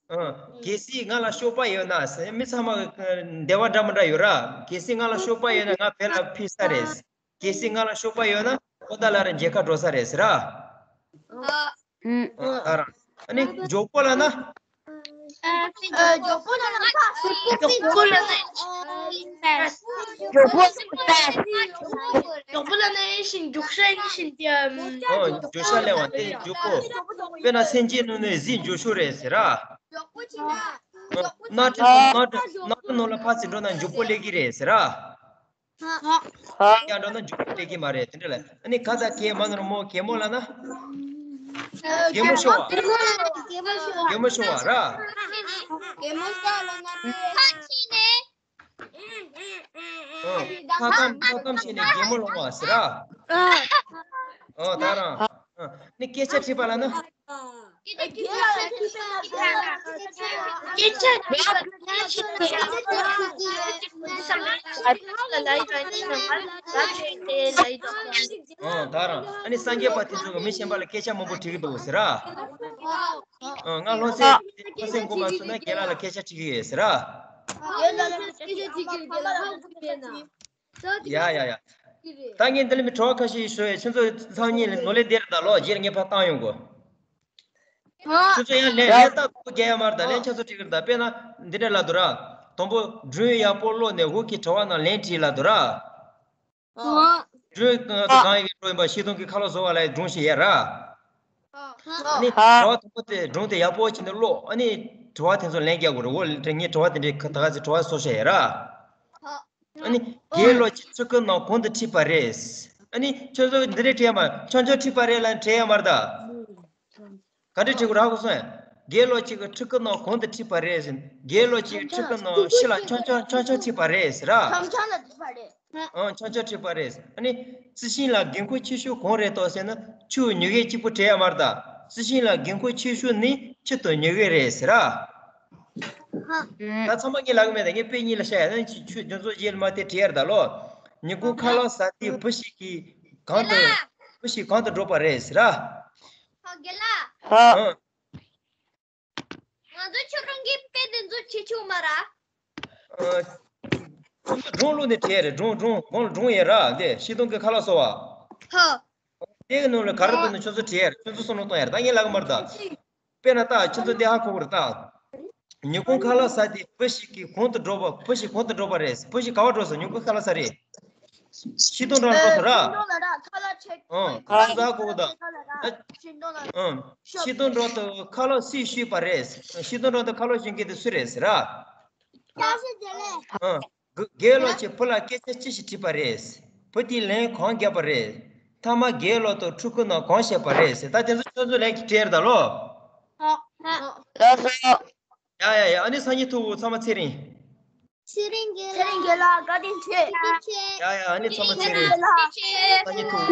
ཨོ། གལ་སྲིད་ང་ལ་གཤོག་པ་ཡོད་ན་ཟེར། མི་ཚང་མ་འདོད་པ་འདྲ་མི་འདྲ་ཡོད་ར། གལ་སྲིད་ང་ལ་གཤོག་པ་ཡོད་ན་ང་བོད་ལ་ཕེབས་ས་རེད། གལ་སྲིད་ང་ལ་གཤོག་པ་ཡོད་ན་ཁོ་ད་ལ་ར་མཇལ་ཁ་འགྲོ་ས་རེད་ཟེར་ར། ཨ། ཨ། ད་རང་། ཨ་ནི་མགྱོགས་པོ་ལ་ན། ཨ། མགྱོགས་པོ་ལ་ན། མགྱོགས་པོ་ལ་ན། མགྱོགས་པོ་ལ་ན། མགྱོགས་པོ་ལ་ན་ཡིན་ཞིང་མགྱོགས་ཤ་ཡིན་ཞིང་དེ། ཨ། མགྱོགས་ཤ་ལེན་པ་དེ་མགྱོགས་པོ། དཔེར་ན་སེམས་ཅན་ནང་ནས་གཟི་མགྱོགས་ཤོས་རེད་ཟེར་ར། མགྱོགས་པོ་ཆེ་ན། ཨ། གནམ་གྲུ་ནང་གནམ་གྲུ་ནང་ལ་ཕར་ཚུར་འགྲོ་ན་མགྱོགས་པོ་སླེབས་ཀྱི་རེད་ཟེར་ར། ཡང་འགྲོ་ན་མགྱོགས་པོ་སླེབས་ཀྱི་མ་རེད། དེ་འདྲ་ལ་ཨ་ནི་ག་ད་གད་མོ་ནོར་མོ། གད་མོ་ལ་ན། གད་མོ་ཤོར་བ། གད་མོ་ཤོར་བ་ར། གད་མོ་ཤོར་བ་ལ་ན། ཨ། ཐག་དམ་ཐག་དམ་བྱས་ནས་གད་མོ་སློང་བ་ཟེར་ར། ཨ། ཨོ། ད་རང་། ཨ། ནི་སྐད་ཆ་དྲིས་པ་ལ་ན། སྐད་ཆ་དྲིས་པ་ལ་ན། ཨོ། ད་རང་། ཨ་ནི་སངས་རྒྱས་པ་དེ་ཚོ་གི་མི་གཞན་པ་ལ་སྐད་ཆ་མང་པོ་དྲི་གི་འདུག་ཟེར་ར། ཨ། ང་ལྷོ་སའི་ལྷོ་སའི་མགོ་མ་ཚུད་ན་རྒན་ལགས་ལ་སྐད་ཆ་དྲི་གི་ཡོད་ཟེར་ར། ཡ་ཡ་ཡ། ད་ངས་འདི་ལ་མི་དྲི་བ་ཁ་ཤས་ཞུ་ཡས། ཁྱེད་ཚོ་ཚང་གཉིས་ལ་ནོར་ལས་འདིར་ད་ལོ་རྗེས་ངས་ཕར་བཏང་ཡོང་གོ། ཁྱེད་ཚོ་ཡང་ལན་ལན་རྟག་ཏུ་རྒྱག་ཡ་མ་རེད་ད། ལན་ཆ་ཚོ་དྲི་གི་རེད་ད། དཔེར་ན་འདི་འདྲ་ལབ་འདུག་ར། དང་པོ་སྒྲུང་ཡག་པོ་ཀློག་ནས་འུ་གི་དྲི་བ་ནང་ལན་དྲིས་ལབ་འདུག་ར། སྒྲུང་གང་ཡིན་གྱི་སྒྲུང་ཡིན་པ་ཤིང་སྡོང་གི་ཁ་ལོ་བཟོ་བ་ལ་སྒྲུང་ཞིག་ཡོད་ར། ཨ་ནི་དྲི་བ་དང་པོ་དེ་སྒྲུང་དེ་ཡག་པོ་བྱས་ནས་ཀློག་ཨ་ནི་དྲི་བ་དེ་ཚོ་ལན་རྒྱག་དགོས་རེད། འོ་ངས་དྲི་བ་དེ་འདྲའི་ད་ག་ཚོད་དྲི་བ་བཟོ་བཞག་ཡོད་ར། ཨ་ནི་རྒན་ལགས་ཀྱིས་ཕྲུ་གུ་རྣམས་གང་དུ་ཁྲིད་པ་རེད། ཨ་ནི་ཁྱོད་ཚོ་འདི་འདྲའི་དྲི་ཡ་མ། ཆུང་ཆུང་ཁྲིད་པ་རེད་ལབ་དྲི་ཡ་མ་རེད་ད། ག་འདྲ་དྲི་དགོས་རེད་ཧ་གོ་སོང་ངས། རྒན་ལགས་ཀྱིས་ཕྲུ་གུ་རྣམས་གང་དུ་ཁྲིད་པ་རེད་ཟེར། རྒན་ལགས་ཀྱིས་ཕྲུ་གུ་རྣམས་ཕྱི་ལ་ཆུང་ཆུང་ཆུང་ཆུང་ཁྲིད་པ་རེད་ཟེར་ར། ཆུང་ཆུང་ལ་ཁྲིད་པ་རེད། ཨང་། ཆུང་ཆུང་ཁྲིད་པ་རེད། ཨ་ནི་རྩི་ཤིང་ལ་འགན་ཁུར་ཆེ་ཤོས་གང་རེད་དོ་ཟེར་ན་ཆུ་ཉུལ་མཁན་གཅིག་པུ་དྲི་ཡ་མ་རེད་ད། རྩི་ཤིང་ལ་འགན་ཁུར་ཆེ་ཤོས་ནི་ཆུ་དང་ཉུལ་མཁན་རེད་ཟེར་ར། ད་ཚང་མ་ངས་ལབ་གི་མེད་ད། ངས་དཔེ་གཉིས་ལ་བཤད་ཡ། ཨ་ནི་ཆུ་ཆུ་དེ་ཚོ་རྗེས་ལ་མ་དེ་དྲི་ཡ་རེད་ད་ལོ། ཉིན་གུང་ཁ་ལག་ཟ་དུས་བུ་ཞིག་གིས་གང་དུ་བུ་ཞིག་གང་དུ་འགྲོ་བ་རེད་ཟེར་ར། ཨང་། ང་ཚོ་ཁྱོད་རང་གིས་དཔེ་དེ་ཚོ་བྱེད་ཆོག་མ་ར། ཨ། ཁྱོད་ཚོ་སྒྲུང་ཀློག་ནས་བྲིས་རེད། སྒྲུང་སྒྲུང་གོང་ལ་སྒྲུང་ཡོད་ར། དེ་ཤིང་སྡོང་གི་ཁ་ལག་བཟོ་བ། ཧོ། དེ་གི་ནང་ལ་ག་རེ་འདུག་ན་ཁྱོད་ཚོ་བྲིས་རེད། ཁྱོད་ཚོ་བསམ་བློ་གཏོང་ཡ་རེད། ད་ངས་ལབ་གི་མ་རེད་ད། དཔེར་ན་ད་ཁྱོད་ཚོ་འདི་ཧ་གོ་གི་རེད་ད། ཉིན་གུང་ཁ་ལག་ཟ་དུས་བུ་ཞིག་གིས་གང་དུ་འགྲོ་བ། བུ་ཞིག་གང་དུ་འགྲོ་བ་རེད། བུ་ཞིག་ག་པར་འགྲོ་སོང་། ཉིན་གུང་ཁ་ལག་ཟ་རེད། ཤིང་སྡོང་རང་འགྲོ་སོང་ར། ཤིང་སྡོང་ལ་ར་ཁ་ལག་ཁྲིད། ཨང་། ཁ་ལག་ཟ་གོ་གི་ད། ཤིང་སྡོང་ལ། ཨང་། ཤིང་སྡོང་འགྲོ་དུས་ཁ་ལག་སུས་བཤུས་པ་རེད། ཤིང་སྡོང་འགྲོ་དུས་ཁ་ལག་བཤུས་མཁན་དེ་སུ་རེད་ཟེར་ར། བཀྲ་ཤིས་བདེ་ལེགས། ཨང་། རྒན་ལགས་ཀྱིས་བུ་ལ་སྐད་ཆ་ཅི་ཞིག་དྲིས་པ་རེད། བུ་དེས་ལན་གང་བརྒྱབ་པ་རེད། མཐའ་མ་རྒན་ལགས་དང་ཕྲུ་གུ་རྣམས་གང་བྱས་པ་རེད་ཟེར། ད་དེ་ཚོ་ཁྱོད་ཚོ་ལན་གྱིས་དྲིས་རེད་ད་ལོ། ལགས་སོ། ཡ་ཡ་ཡ། ཨ་ནི་སང་ཉིན་ཐུག་འོ་ཚང་མ་ཚེ་རིང་། ཚེ་རིང་རྒན་ལགས། ཚེ་རིང་རྒན་ལགས་བཀའ་དྲིན་ཆེ། ཡ་ཡ། ཨ་ནི་ཚང་མ་ཚེ་རིང་། ཚེ་རིང་རྒན་ལགས། སང་ཉིན་ཐུག